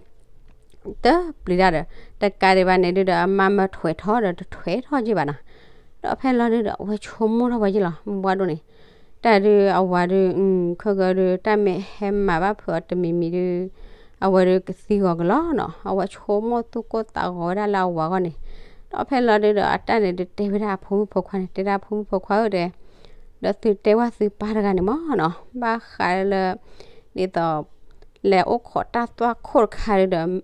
တပျံၤတၢ်ဒီး တကးဒံးဘၣ်န့ၣ်ဒုဒီး အမါမၢထွဲးထီၣ်ဒီးတထွဲးထီၣ်က့ၤဘၣ်နၤ. ဒီးဖဲလီၤဒုဒီး အဝဲဆိကမိၣ်ထီၣ်ဝဲယ့ၢ်လီၤ မုၢ်ဘှၢ်ဒိၣ်န့ၣ်, တၢ်ဒုးအဝၤဒုး ခဲကဒုး တၢ်မ့ၢ်ဟဲမၤဘၣ်ဖုးအီၤတမံၤမံၤဒုး အဝဲဒုးကသံဂီၤကလီနီၤ. အဝဲဆိကမိၣ်သူၣ်ကိၢ်သးဂီၤဝဲဒၣ်လၢအဝၤအဂီၢ်န့ၣ်, ဒီးဖဲလီၤဒုဒီး အတၢ်န့ၣ်ဒုးတဲဝဲဒၣ်အဖိမုၣ်ဖိခွါန့ၣ် တဲဒၣ်အဖိမုၣ်ဖိခွါဧၢတဲ ဒီးသုတဲဝဲသုပၢ်တဂၤန့ၣ်မၢ်နီၤ ဘၣ်ဃးလၢ ဒ်သိး လဲၤအိၣ်ခိးတၢ်သွၣ်ခိၣ်တခါဒုဒီး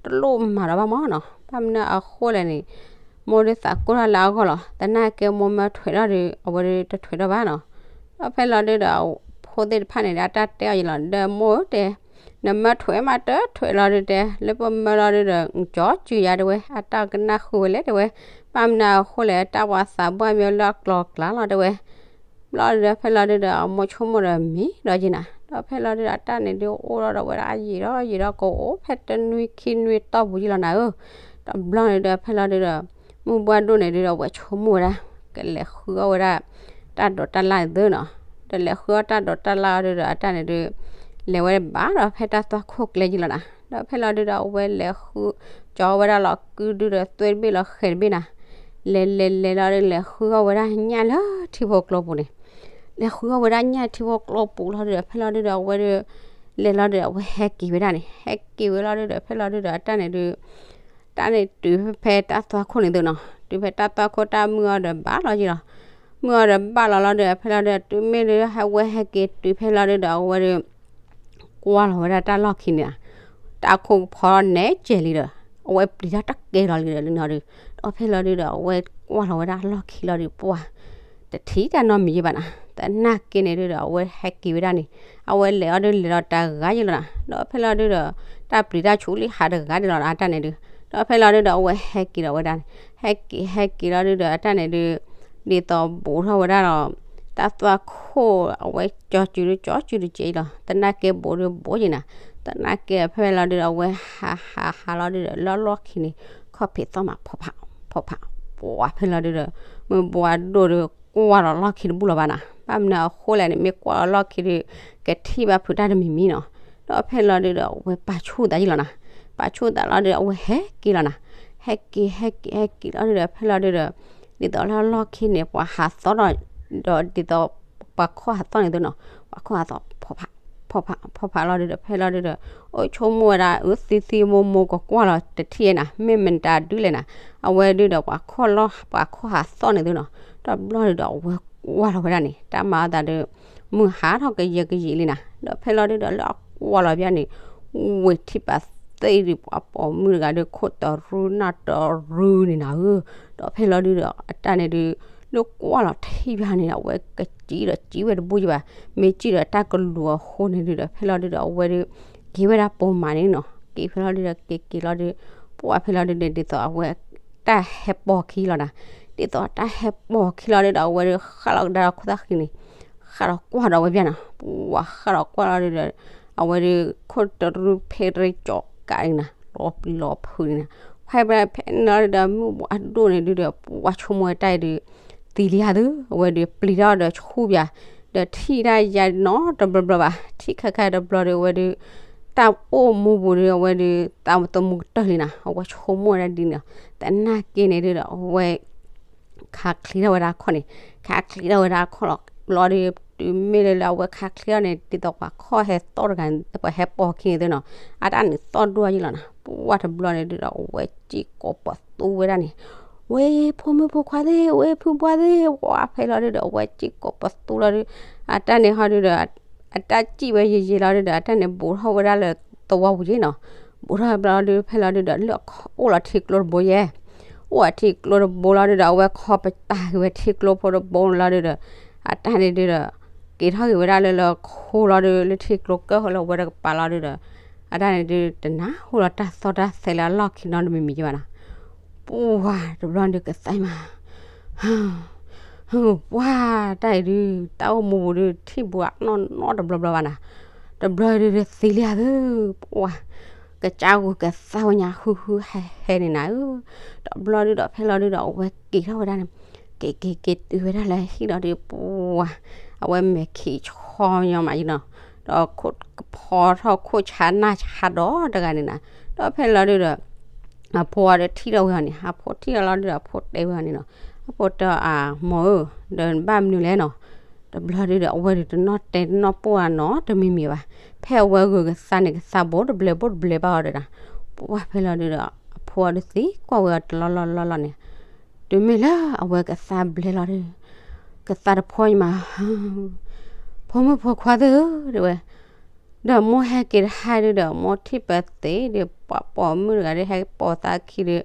တလိၣ်မၤဒီးဘၣ်မၢ်နီၤ. ဘၣ်မနုၤအဃိလဲၣ်န့ၣ် မိၢ်ဒုးသးကိၢ်ထီၣ်လၢအဂီၢ်လီၤ. သနာ်က့မိၢ်မၢထွဲးထီၣ်ဒီး အဝဲဒုးတထွဲးထီၣ်ဘၣ်နီၤ. ဒီးဖဲလီၤဒုဒီး ဖိသ့ၣ်တဖၣ်န့ၣ်ဒီး အတၢ်တဲအီၤယ့ၢ်လီၤ ဒီးမိၢ်ဧၢတဲ နမၢထွဲးမးတထွဲးလီၤဒုတဲ လၢပမၢလီၤဒုဒီး ကၠီစုၤယၤတဲဝဲ အတၢ်ကနၣ်ဃုာ်ဝဲလဲၣ်တဲဝဲ, ဘၣ်မနုၤအဃိလဲၣ် တၢ်ပှၤသးပှၢ်မ့ၢ်လၢအကျီၤကျါလီၤတဲဝဲ. ဘျီဒုဒီးဖဲလီၤဒုဒီး အမိၢ်ဆိကမိၣ်ဒီးမံၤဒီးယ့ၢ်နၤ, ဒီးဖဲလီၤဒုဒီး အတၢ်န့ၣ်ဒုးအိၣ်ထီၣ်ဒီးဝဲဒၣ်ယံာ်ဒီးယံာ်ဒီးကအိၣ်ဖဲတနွံခံနွံတီၢ်ပူၤယ့ၢ်လီၤနၤဧၢ. တဘျီန့ၣ်ဒီးဖဲလီၤဒုဒီး မုၢ်ဘှၢ်ဒိၣ်န့ၣ်ဒုဒီးအဝဲဆိကမိၣ်ဝဲဒၣ် ကလဲၤဃုအီၣ်ဝဲဒၣ် တၢ်ဒိးတၢ်လၣ်သုနီၤ. ဒီးလဲၤဃုအီၣ်တၢ်ဒိးတၢ်လၣ်အီၤဒုဒီး အတၢ်န့ၣ်ဒုး လဲၤဝဲဘၣ်ဒီးဖဲတၢ်သွၣ်ခိၣ်ကျဲယ့ၢ်လီၤနၤ. ဒီးဖဲလီၤဒုဒီး အဝဲလဲၤဃု ကၠီဝဲဒၣ်လီၤကုဒုဒီး သွဲတဘ့ၣ်လီၤဃဲၤတဘ့ၣ်နၤ. လဲၤလဲၤလဲၤလီၤဒုး လဲၤဃုအီၣ်ဝဲဒၣ်ညၣ်လၢထံဖိကျိပူၤန့ၣ် လဲၤဃုအီၣ်ဝဲဒၣ်ညၣ်ထံဖိကျိပူၤလီၤဒုဒီး ဖဲလီၤဒုဒီး အဝဲဒုး လဲၤလီၤဒုး အဝဲဟဲက့ၤဝဲဒၣ်န့ၣ် ဟဲက့ၤဝဲလီၤဒုဒီး ဖဲလီၤဒုဒီး အတၢ်န့ၣ်ဒုး တၢ်န့ၣ်တုၤဖဲတၢ်သွၣ်ခိၣ်န့ၣ်သုနီၤ တုၤဖဲတၢ်သွၣ်ခိၣ်တၢ်မုၢ်အီၤဒီးဘၣ်လီၤယ့ၢ်လီၤ. မုၢ်အီၤဒီးဘၣ်လီၤလီၤဒုဒီး ဖဲလီၤဒုဒီး တုၤမ့ၢ်ဒုး ဟဲဝဲဟဲက့ၤတုၤဖဲလီၤဒုဒီး အဝဲဒုး ကွၢ်လီၤဝဲဒၣ်တၢ်လီၢ်ခံန့ၣ် တၢ်ခိၣ်ဖီန့ၣ်ကဲၤလံဒီး အဝဲပျံၤတၢ်တကဲလီၤလံဒီးလၢနီၤဒုး ဒီးဖဲလီၤဒုဒီး အဝဲကွၢ်လီၤဝဲဒၣ်လီၢ်ခံလီၤဒုး ပှၢ် တထံၣ်တၢ်နီတမံၤယ့ၢ်ဘၣ်နၤ. သနာ်က့န့ၣ်ဒုဒီး အဝဲဟဲက့ၤဝဲဒၣ်န့ၣ် အဝဲလဲၤအီၤဒုးလဲၤလီၤတဂၤယ့ၢ်လီၤနၤ. ဒီးဖဲလီၤဒုဒီး တၢ်ပျံၤတၢ်ဆူးလံဟးတဂၤဒၣ်လီၤနၤ အတၢ်န့ၣ်ဒုး ဒီးဖဲလီၤဒုဒီး အဝဲဟဲက့ၤလီၤဝဲဒၣ်န့ၣ် ဟဲက့ၤဟဲက့ၤလီၤဒုဒီး အတၢ်န့ၣ်ဒုး ဒ်သိးဘူးထီၣ်ဝဲဒၣ်ဒီး တၢ်သွၣ်ခိၣ်အဝဲကၠီစုၤဒုးကၠီစုၤတကဲးလီၤ. သနာ်က့ဘူးဒုးဘူးယ့ၢ်နၤ. သနာ်က့ဖဲလီၤဒုဒီး အဝဲဟးဟးဟးလီၤဒုဒီး လၢလီၢ်ခံန့ၣ် ခီၣ်ဖံးသီၣ်မးဖီဖးဖီဖး ပှၢ်ဖဲလီၤဒုဒီး မုၢ်ဘှၢ်ဒိၣ်ဒုးကွၢ်လီၤလီၢ်ခံတဘူၣ်လီၤဘၣ်နၤ. ဘၣ်မနုၤအဃိလဲၣ်န့ၣ် မ့ၢ်ကွၢ်လီၤလီၢ်ခံဒုး ကထံၣ်ဘၣ်ဖုးတၢ်တမံၤမံၤနီၤ. ဒီးဖဲလီၤဒုဒီး အဝဲပာ်ဆူၣ်သးယ့ၢ်လီၤနၤ. ပာ်ဆူၣ်သးလီၤဒုဒီး အဝဲဟဲက့ၤလီၤနၤ. ဟဲက့ၤဟဲက့ၤဟဲက့ၤလီၤဒုဒီး ဖဲလီၤဒုဒီး ဒ်သိးလၢအလီၢ်ခံန့ၣ် ပှၤဟးသီၣ်ဒီး ဒီးဒ်သိး ပှၤခီၣ်ဟးသီၣ်န့ၣ်သုနီၤ, ပှၤခီၣ်ဟးသီၣ် ဖီဖး ဖီဖး ဖီဖးလီၤဒုဒီး ဖဲလီၤဒုဒီး အိၣ်ဆိကမိၣ်ဝဲဒၣ်အၢသံသံမိၢ်မိၢ်ကကွၢ်လီၤတထံၣ်နၤ မ့ၢ်မတၤဒုလဲၣ်နၤ, အဝဲဒုဒီးပှၤခီၣ်လီၢ် ပှၤခီၣ်ဟးသီၣ်န့ၣ်သုနီၤ, တဘျီဒုဒီးအဝဲကွၢ်လီၤဝဲဒၣ်န့ၣ် တၢ်မၤအသးဒီး မုၢ်ဟးထီၣ်ကယဲၢ်ကယံာ်လံနၤ, ဒီးဖဲလီၤဒုဒီးလၢအကွၢ်လီၤဘၣ်န့ၣ် ဝ့ၢ်ထံၣ်ပာ်သ့ၣ်ဒုး ပှၤပိာ်မုၣ်တဂၤဒီး ခိၣ်တရူနၢ်တရူန့ၣ်နၤဧၢ, ဒီးဖဲလီၤဒုဒီး အတၢ်န့ၣ်ဒုး လၢကွၢ်လီၤထံၣ်ဘၣ်န့ၣ် အဝဲကစံၣ်ဒီးစံၣ်ဝဲတဘူၣ်ယဘၣ်, မ့ၢ်စံၣ်ဒီးတၢ်ကလူးအဃိန့ၣ်ဒုဒီး ဖဲလီၤဒုဒီး အဝဲဒုး က့ၤဝဲဒၣ်ပိာ်မၤန့ၣ်နီၤ, က့ၤဖဲလီၤဒုဒီး က့ၤက့ၤလီၤဒု ပှၤဖဲလီၤဒုဒီး ဒ်သိးအဝဲ တၢ်ဟဲပိာ်ခံလီၤနၤ, ဒ်သိးတၢ်ဟဲပိာ်ခံလီၤဒုဒီး အဝဲဒုးဃၣ်လီၤကဒါဒီးခိၣ်သၣ်ဃံန့ၣ် ဃၣ်ဒီးကွၢ်ဒီးဝဲဘၣ်နၤ, ပှၤဃၣ်ဒီးကွၢ်လီၤဒုဒီး အဝဲဒုး ခိၣ်တရူဖဲရ့ကၠီၤကးန့ၣ်နၤ လီၤပျံၤလီၤဖုးန့ၣ်နၤ, ဖဲဖဲဖဲန့ၣ်လီၤဒုဒီး မုၢ်ဘှါဒိၣ်န့ၣ်ဒုဒီး ပှၤဆိကမိၣ်ဝဲတၢ်အံၤဒုး သံလံဧါသု, အဝဲဒုးပျံၤထီၣ်ဒီးဆူၣ်ပၠး ဒီးထံၣ်တၢ်ယါနီတဘျီဘျီဘၣ်, ထံၣ်ခါခါတဘျီဒီး အဝဲဒုး တၢ်အိၣ်မူပူၤဒီး အဝဲဒုး သးသမူကတၢၢ်လံနၤ, အဝဲဆိကမိၣ်ဝဲဒၣ်ဒ်န့ၣ်, သနာ်က့န့ၣ်ဒုဒီး အဝဲ ခးချံထီၣ်ဝဲဒၣ်အခီၣ်န့ၣ်, ခးချံထီၣ်ဝဲဒၣ်အခီၣ်လီၤဘျီဒီး တုၤမ့ၢ်လၢလၢအဝဲခးချံထီၣ်န့ၣ် ဒ်သိးပှၤခီၣ်ဟဲသီၣ်တဂၤ ပှၤဟဲပိာ်ခံန့ၣ်သုနီၤ, အတၢ်န့ၣ်သီၣ်ဒိၣ်ယံလီၤနၤ, ပှၤတဘျီန့ၣ်ဒုဒီး အဝဲစံၣ်ကိးပသူဝဲဒၣ်န့ၣ်, ဝဲ ဖိမုၣ်ဖိခွါသ့ၣ် ဝဲဖုပှၢ်သ့ၣ် ပှၤဖဲလီၤဒုဒီး အဝဲစံၣ်ကိးပသူလီၤဒု, အတၢ်န့ၣ်ဟီဒုဒီး အတၢ်စံၣ်ဝဲယံာ်ယံာ်လီၤဒုဒီး အတၢ်န့ၣ်ဘူးထီၣ်ဝဲဒၣ်လၢသဝီပူၤယ့ၢ်နီၤ, ဘူးထီၣ်ဝဲဘျီလီၤဒု ဖဲလီၤဒုဒီး လၢအိၣ်လီၤထံကျိတဘိယဲၢ်, အိၣ်အထံကျိတဘိလီၤဒုဒီး အဝဲခီပတာ်က့ၤဝဲထံကျိဖိတဘိန့ၣ်လီၤဒုဒီး အတၢ်န့ၣ်ဒုဒီး က့ၤထီၣ်က့ၤဝဲဒၣ်လၢလၢခိလီၤဒု လၢထံကျိကၢၢ်ဃီလၢဝဲတကပၤလီၤဒုဒီး အတၢ်န့ၣ်ဒု တနၢ်ဟူလီၤတၢ်သီၣ်တၢ်သဲလၢအလီၢ်ခံနီတမံၤမံၤယဲၢ်ဘၣ်နီၤ, ပှၤတဘျီဒုကသးမး ပှၤတၢ်အံၤဒု တၢ်အိၣ်မူပူၤဒု ထံၣ်ဘူးအနီၢ်နီတဘျီဘျီဘၣ်နၤ, တဘျီဒုဒုသံလံဧါသု, ပှၤ ကစၢ်ဂူာ်ကသါဝဲညါ ဟုဟုဟဲဟဲန့ၣ်နၤဧၢ, တဘျီဒုဒီးဖဲလီၤဒုဒီး အဝဲက့ၤထီၣ်ဝဲဒၣ်န့ၣ်, က့ၤက့ၤက့ၤတုၤဝဲဒၣ်လၢဟံၣ်လီၤဒု ပှၤ အဝဲမဲာ်ခံးဆီညီမးယံနီၤ, ဒီးခိၣ်ကဖီထီၣ်ခိၣ်ဆါနၢ်ဆါဒီးတဂၤန့ၣ်နၤ, ဒီးဖဲလီၤဒုဒီး အဖိအီၤဒီးထံၣ်လီၤဝဲအီၤန့ၣ် အဖိထံၣ်လီၤလီၤဒုဒီး အဖိတဲဝဲအီၤန့ၣ်နီၤ, အဖိတဲအီၤ မိၢ်ဧၢ, ဒီးဘၣ်မနုၤလဲၣ်နီၤ, တဘျီဒုဒီး အဝဲဒုတနီၣ်တဲတနီၣ်ပှၢ်နီတမံၤမံၤဘၣ်, ဖဲအဝဲဂုာ်ကသါန့ၣ်ကသါဘိတဘျဲးဘိတဘျဲးဘၣ်အီၤဒီးနၤ, ပှၤဖဲလီၤဒုဒီး အဖိအီၤဒုသံကွၢ်ဝဲအီၤတလီၢ်လီၢ်လီၢ်လီၢ်န့ၣ်, တုၤမ့ၢ်လၢအဝဲကသါဘျဲလီၤဒု ကသါတဖိညီမး ဖိမုၣ်ဖိခွါသ့ၣ်ဧၢ တဲဝဲ, ဒီးမိၢ်ဟဲက့ၤတဟါဒုဒီး မိၢ်ထံၣ်ပသ့ၣ်ဒီး ပှၤပိာ်မုၣ်တဂၤဒီး ဟဲပိာ်သးခံဒီး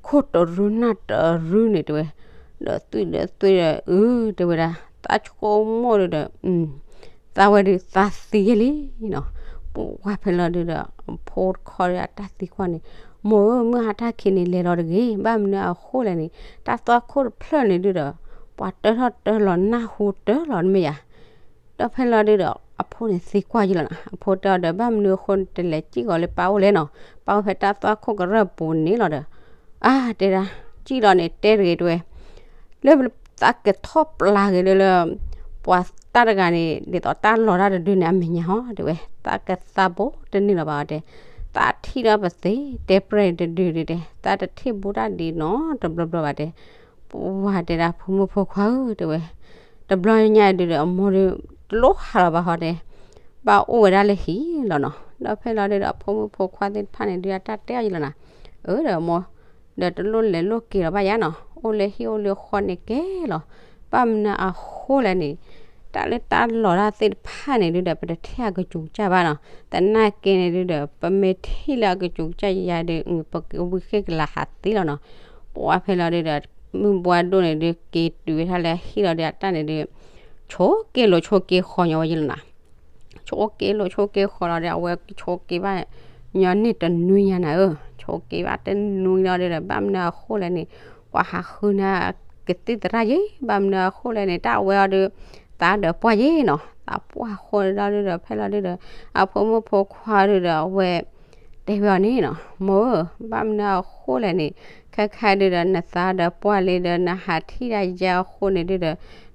ခိၣ်တရူနၢ်တရူန့ၣ်တဲဝဲ, ဒီးသွံၣ်ဒီးသွံၣ်ဒီး အု တဲဝဲဒၣ် သးဆိကမိၣ်ဒုဒီး သးဝဲဒုးသးသံယဲၢ်လံနီၤ, ပှၤဖဲလီၤဒုဒီး အဖိတခီဒီးအတၢ်သံကွၢ်န့ၣ်, မိၢ်ဧၢ မုၢ်ဟါတၢ်ခံးန့ၣ်လဲၤလီၤတဂ့ၤ, ဘၣ်မနုၤအဃိလဲၣ်န့ၣ် တၢ်သွၣ်ခိၣ်တဖျၢၣ်န့ၣ်ဒုဒီး ပှၤတၢထီၣ်တၢလီၤနၢ်ဟူတၢလီၤတမ့ၢ်ယၤ ဒီးဖဲလီၤဒုဒီး အဖိန့ၣ်သံကွၢ်ယံလီၤနီၤ, အဖိတဲအီၤဒီး ဘၣ်မနုၤအဃိတလဲၤစံၣ်ကီးလၢပၢ်အိၣ်လဲၣ်နီၤ, ပၢ်အိၣ်ဖဲတၢ်သွၣ်ခိၣ်ကရၢၢ်ပူၤန့ၣ်လီၤဒီး, အါ တဲဒၣ် စံၣ်လီၤန့ၣ်တဲတဂ့ၤတဲဝဲ, လၢသးကထီၣ်ပျၢ်ဂ့ၤလၢလၢ ပှၤတၢ်တဂၤန့ၣ် ဒ်သိးတၢ်လီၤတၢ်တဒုန့ၣ် အမဲာ်ညါဟီ တဲဝဲ, သးကသးဘိတန့ၢ်လီၤဘၣ်အီၤတဲ, သးထံၣ်ဒီးပသ့ၣ်တဲပြဲၢ်တဒုဒုတဲ, သးတထံၣ်ဘူးတၢ်ဒ်နီတဘျီဘျီဘၣ်တဲ, ပှၤတဲဒၣ် ဖိမုၣ်ဖိခွါဧၢ တဲဝဲ, တဘျီညါဒုဒီး အမိၢ်ဒု တလိၣ်ဟးလီၤဘၣ်ဟီတဲ, ဘၣ်အိၣ်ဝဲဒၣ်လၢဟံၣ်လီၤနီၤ, ဒီးဖဲလီၤဒုဒီး အဖိမုၣ်ဖိခွါသ့ၣ်တဖၣ်န့ၣ်ဒု အတၢ်တဲအီၤယံလီၤနီၤ, အၢ ဒီးအမိၢ် ဒီးတလိၣ်လဲၤလိၣ်က့ၤလီၤဘၣ်ယါနီၤ, အိၣ်လၢဟံၣ်အိၣ်လၢဃီန့ၣ်ကဲလီၤ, ဘၣ်မနုၤအဃိလဲၣ်န့ၣ်, တၢ်လၢတၢ်လီၤတၢ်သ့ၣ်တဖၣ်န့ၣ်ဒုဒီး ပတထံၣ်အကစူၤကစၢ်ဘၣ်နီၤ, သနာ်က့န့ၣ်ဒုဒီး ပမ့ၢ်ထံၣ်လၢအကစူၤကစၢ်ယါဒီး ပကဝံဃ့ၢ်ကလၤဟးသ့လီၤနီၤ, ပှၤဖဲလီၤဒုဒီး မုၢ်ဘှါဒိၣ်န့ၣ်ဒု က့ၤတုၤဝဲဒၣ်လၢဟံၣ်လီၤဒီး အတၢ်န့ၣ်ဒု ဆိက့လိာ်ဆိက့ဃီညီဝဲယံလီၤနီၤ, ဆိက့လိာ်ဆိက့ဃီလီၤဒီး အဝဲဆိက့ဘၣ်ညီန့ၢ်တနွံညါနၤဧၢ, ဆိက့ဘၣ်တနွံလီၤဒုဒီး ဘၣ်မနုၤအဃိလဲၣ်န့ၣ်, ပှၤဟးဃုန့ၣ် ကသံၣ်သရၣ်ယဲၢ်, ဘၣ်မနုၤအဃိလဲၣ်န့ၣ် တၢ်အဝဲအီၤဒု သးဒီးပှၢ်ယဲၢ်နီၤ, သးပှၢ်ဃိဒီးဒုဒီး ဖဲလီၤဒုဒီး အဖိမုၣ်ဖိခွါဒုဒီး အဝဲ တဲဝဲအီၤန့ၣ်နီၤ, မိၢ်ဧၢ, ဘၣ်မနုၤအဃိလဲၣ်န့ၣ်, ခဲခါဒုဒီး နသးဒီးပှၢ်လံဒီး နဟးထံၣ်ဒၣ်ယါအဃိန့ၣ်ဒုဒီး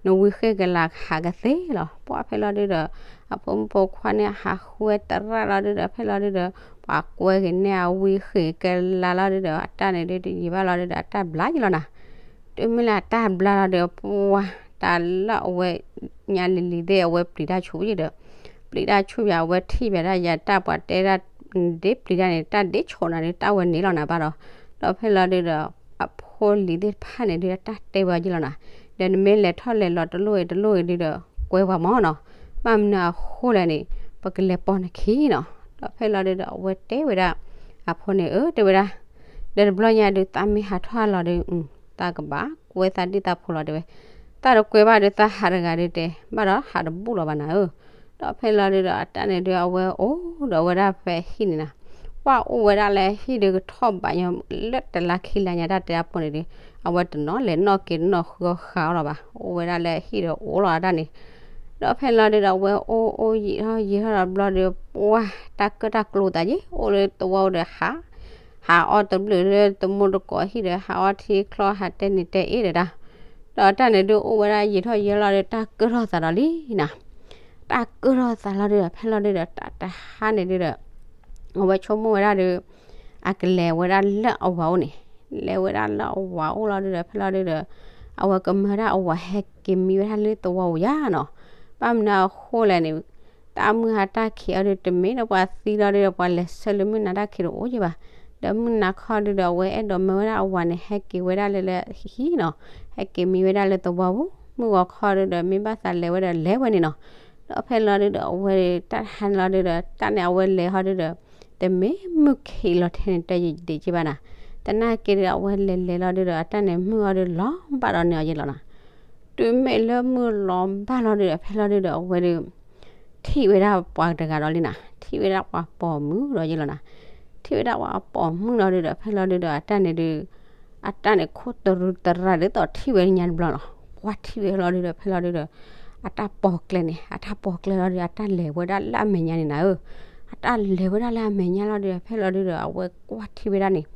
နဝံဃ့ၢ်ကလၤဟးကသ့လီၤ, ပှၤဖဲလီၤဒုဒီး အဖိမုၣ်ဖိခွါန့ၣ် ဟးဃုဝဲသရၣ်လီၤဒုဒီး ဖဲလီၤဒုဒီး ပှၤကွဲက့ၤန့ၢ်အဝံဃ့ၢ်ကလၤလီၤဒုဒီး အတၢ်န့ၣ်ဒု ယံာ်ဘၣ်လီၤဒုဒီး အတၢ်ဘျါယံလီၤနီၤ, တုၤမ့ၢ်လၢအတၢ်ဘျါလီၤဒီး ပှၤ တၢ်လၢအဝဲ ညါလံၤလံၤသ့ၣ် အဝဲပျံၤတၢ်ဆူၣ်ယံၤဒီး ပျံၤတၢ်ဆူၣ်ယံၤ အဝဲထံၣ်ဘၣ်ဒၣ်ယၤတၢ်ပှၤတဲဒၣ် ဒ့ပျံၤတၢ်န့ၣ် တၢ်ဒ့ဆိးနၤဒီး တၢ်ဝဲန့ၣ်လီၤနၤဘၣ်ဒီး ဒီးဖဲလီၤဒုဒီး အဖိလံၤသ့ၣ်တဖၣ်န့ၣ်ဒု တၢ်တဲဝဲယံၤလီၤနၤ, ဒီးနမ့ၢ်လဲၤထီၣ်လဲၤလီၤတလိၣ်အံၤတလိၣ်အံၤဒုဒီး ကွဲပှၤမၢ်နီၤ, ဘၣ်မနုၤအဃိလဲၣ်န့ၣ် ပကလဲၤပိာ်နခံနီၤ. ဒီးဖဲလီၤဒုဒီး အဝဲတဲဝဲဒၣ် အဖိန့ၣ် အၢ တဲဝဲဒၣ် ဒီးတဘျီညါဒုး သးမ့ၢ်ဟးထီၣ်ဟးလီၤဒီး သးကဘၣ်ကွဲသးဒံၣ်သးဖိလီၤတဲဝဲ, သးတကွဲဘၣ်ဒီး သးဟးတဂၤဒုးတဲ ဘၣ်ဒီးဟးတဘူၣ်လီၤဘၣ်နၤဧၢ. ဒီးဖဲလီၤဒုဒီး အတၢ်န့ၣ်ဒုး အဝဲအိၣ်ဒီးဝဲဒၣ်ဖဲဟံၣ်န့ၣ်နၤ, ပှၤအိၣ်ဝဲဒၣ်လၢဟံၣ်ဒုးကထီၣ်ဘးညီ လၢတလါခံလါညါတၢ်တဲအပူၤန့ၣ်ဒုး အဝဲတနီၤလဲၤနီၣ်က့ၤတနီၤဃုအီၤဃးအီၤလီၤဘၣ်, အိၣ်ဝဲဒၣ်လၢဟံၣ်ဒီးအိၣ်လီၤအတၢ်န့ၣ် ဒီးဖဲလီၤဒုဒီး အဝဲအိၣ်အိၣ်ယံာ်ထီၣ်ယံာ်ထီၣ်ဒီးဘျီဒီး ပှၤတၢ်ကၢၣ်တၢ်ကျိသးယ့ၣ် အိၣ်လၢသဝီဒီးဟး ဟးအီၣ်တဘျုးလၢသမူတကိးဟံၣ်ဒီး ဟးအီၣ်ထံချီ ဟးတဲနံၤတဲအ့ဒီးတၢ်, ဒီးတၢ်န့ၣ်ဒုးအိၣ်ဝဲဒၣ်ယံာ်ထီၣ်ယံာ်ထီၣ်လီၤဒီး တၢ်ကၢၣ်ထီၣ်သးဒီးလံနၤ, တၢ်ကၢၣ်ထီၣ်သးလီၤဒုဒီး ဖဲလီၤဒုဒီး တၢ်တဟါန့ၣ်ဒုဒီး အဝဲဆိကမိၣ်ဝဲဒၣ်ဒီး အကလဲၤဝဲဒၣ်လၢအဝၤအိၣ်န့ၣ်, လဲၤဝဲဒၣ်လၢအဝၤအိၣ်လီၤဒုဒီး ဖဲလီၤဒုဒီး အဝဲကမၢဝဲဒၣ်အဝၤဟဲက့ၤမံဝဲဒၣ်လၢသဝီပူၤယါနီၤ, ဘၣ်မနုၤအဃိလဲၣ်န့ၣ် တၢ်မုၢ်ဟါတၢ်ခံးအီၤဒုး တမ့ၢ်ဒီးပှၤသံလီၤဒုဒီး ပှၤလဲၤဆှၢလၢမုၢ်နၤတၢ်ခံးတအိၣ်ယံၤဘၣ်, ဒီးမုၢ်နၤခီဒုဒီး အဝဲအဲၣ်ဒိးမၢဝဲဒၣ်အဝၤန့ၣ် ဟဲက့ၤဝဲဒၣ်လၢလၢဟံၣ်နီၤ, ဟဲက့ၤမံဝဲဒၣ်လၢသဝီပူၤ, မုၢ်ဂီၤခီဒုဒီး မ့ၢ်ဘၣ်သးလဲၤဝဲဒီးလဲၤဝဲန့ၣ်နီၤ, ဒီးဖဲလီၤဒုဒီး အဝဲတၢ်တဟါန့ၣ်လီၤဒုဒီး တၢ်န့ၣ်အဝဲလဲၤဟီဒုဒီး တမ့ၢ်မုၢ်ခံးလီၤထဲန့ၣ် တၢ်ယံာ်ဒံးက့ဘၣ်နၤ, သနာ်က့ဒီး အဝဲလဲၤလဲၤလီၤဒုဒီး အတၢ်န့ၣ်မုၢ်အီၤဒုးလီၤဘၣ်ဒီးန့ၣ်အီၤယဲလီၤနၤ, တုၤမ့ၢ်လၢမုၢ်လီၤဘၣ်လီၤဒုဒီး ဖဲလီၤဒုဒီး အဝဲဒုး ထံၣ်ဝဲဒၣ်ပှၤတဂၤဒီးလံနၤ, ထံၣ်ဝဲဒၣ်ပှၤပိာ်မုၣ်ဒီးယဲလီၤနၤ, ထံၣ်ဝဲဒၣ်ပှၤပိာ်မုၣ်လီၤဒုဒီး ဖဲလီၤဒုဒီး အတၢ်န့ၣ်ဒုး အတၢ်န့ၣ်ခိၣ်တရူးတရၢ်ဒ်သိးထံၣ်ဝဲညါတဘျီလီၤ, ပှၤထံၣ်ဝဲလီၤဒုဒီး ဖဲလီၤဒုဒီး အတၢ်ပိာ်ကျဲန့ၣ် အတၢ်ပိာ်ကျဲလီၤဒုဒီး အတၢ်လဲၤဝဲဒၣ်လၢအမဲာ်ညါန့ၣ်နၤဧၢ, အတၢ်လဲၤဝဲဒၣ်လၢအမဲာ်ညါလီၤဒုဒီး ဖဲလီၤဒုဒီး အဝဲကွၢ်ထံၣ်ဝဲဒၣ်န့ၣ်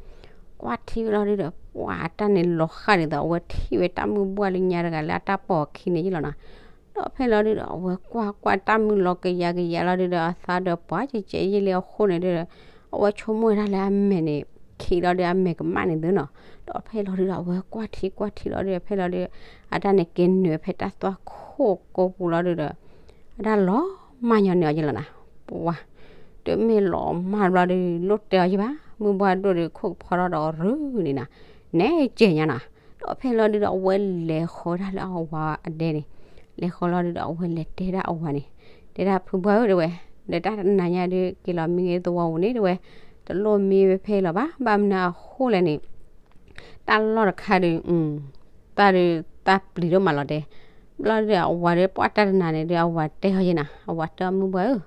ကွၢ်ထံၣ်ဝဲလီၤဒုဒီး ပှၤအတၢ်န့ၣ်လီၤဃၣ်ဒ်သိး အဝဲထံၣ်ဝဲတၢ်မုၢ်ဘှၢ်လၢညါတဂၤလၢအတၢ်ပိာ်အခံန့ၣ်ယဲလီၤနၤ, ဒီးဖဲလီၤဒုဒီး အဝဲကွၢ်ကွၢ်တၢ်မုၢ်လီၤကယၤကယၤလီၤဒုဒီး အသးဒီးပှၤကဲကဲယဲလၢအဃိန့ၣ်ဒုဒီး အဝဲဆိကမိၣ်ဝဲဒၣ်လၢအမဲာ်န့ၣ် ခံးလီၤဒုဒီး အမဲာ်ကမၣ်န့ၣ်သုနီၤ, ဒီးဖဲလီၤဒုဒီး အဝဲကွၢ်ထံကွၢ်ထံလီၤဒုဒီး ဖဲလီၤဒုဒီး အတၢ်န့ၣ်က့ၤနုာ်ဖဲတၢ်သွၣ်ခိၣ်ကိးပူၤလီၤဒုဒီး အတၢ်လီၤမၢ်ညီန့ၣ်အီၤယဲလီၤနၤ, ပှၤ တုၤမ့ၢ်လီၤမၢ်ဘျီဒု လိၣ်တဲအီၤယဲဘၣ်, မုၢ်ဘှၢ်ဒိၣ်ဒုး ခိၣ်ကဖီထီၣ်ဒီးရူၢ်န့ၣ်နၤ, နဲကဲညါနၤ, ဒီးဖဲလီၤဒုဒီး အဝဲလဲၤဃီဒၣ်လၢအဝၤအဒဲန့ၣ်, လဲၤဃီလီၤဒုဒီး အဝဲလဲၤတဲဒၣ်အဝၤန့ၣ်, တဲဒၣ်ဖုဘှၢ်ဧၢတဲဝဲ, ဒီးတၢ်တနၤညါဒုး က့ၤလီၤမံဂ့ၤသဝီပူၤန့ၣ်တဲဝဲ, တလိၣ်မံဝဲဖဲလီၤဘၣ်, ဘၣ်မနုၤအဃိလဲၣ်န့ၣ် တၢ်လီၢ်တခါဒုး တၢ်ဒုး တၢ်ပျံၤဒိၣ်မးလီၤတဲ, ဘျီဒုးအဝၤဒုး ပှၢ်တၢ်တနၤန့ၣ်ဒုး အဝၤတဲဟီယဲနၤ, အဝၤတဲအီၤမုၢ်ဘှၢ်ဧၢ,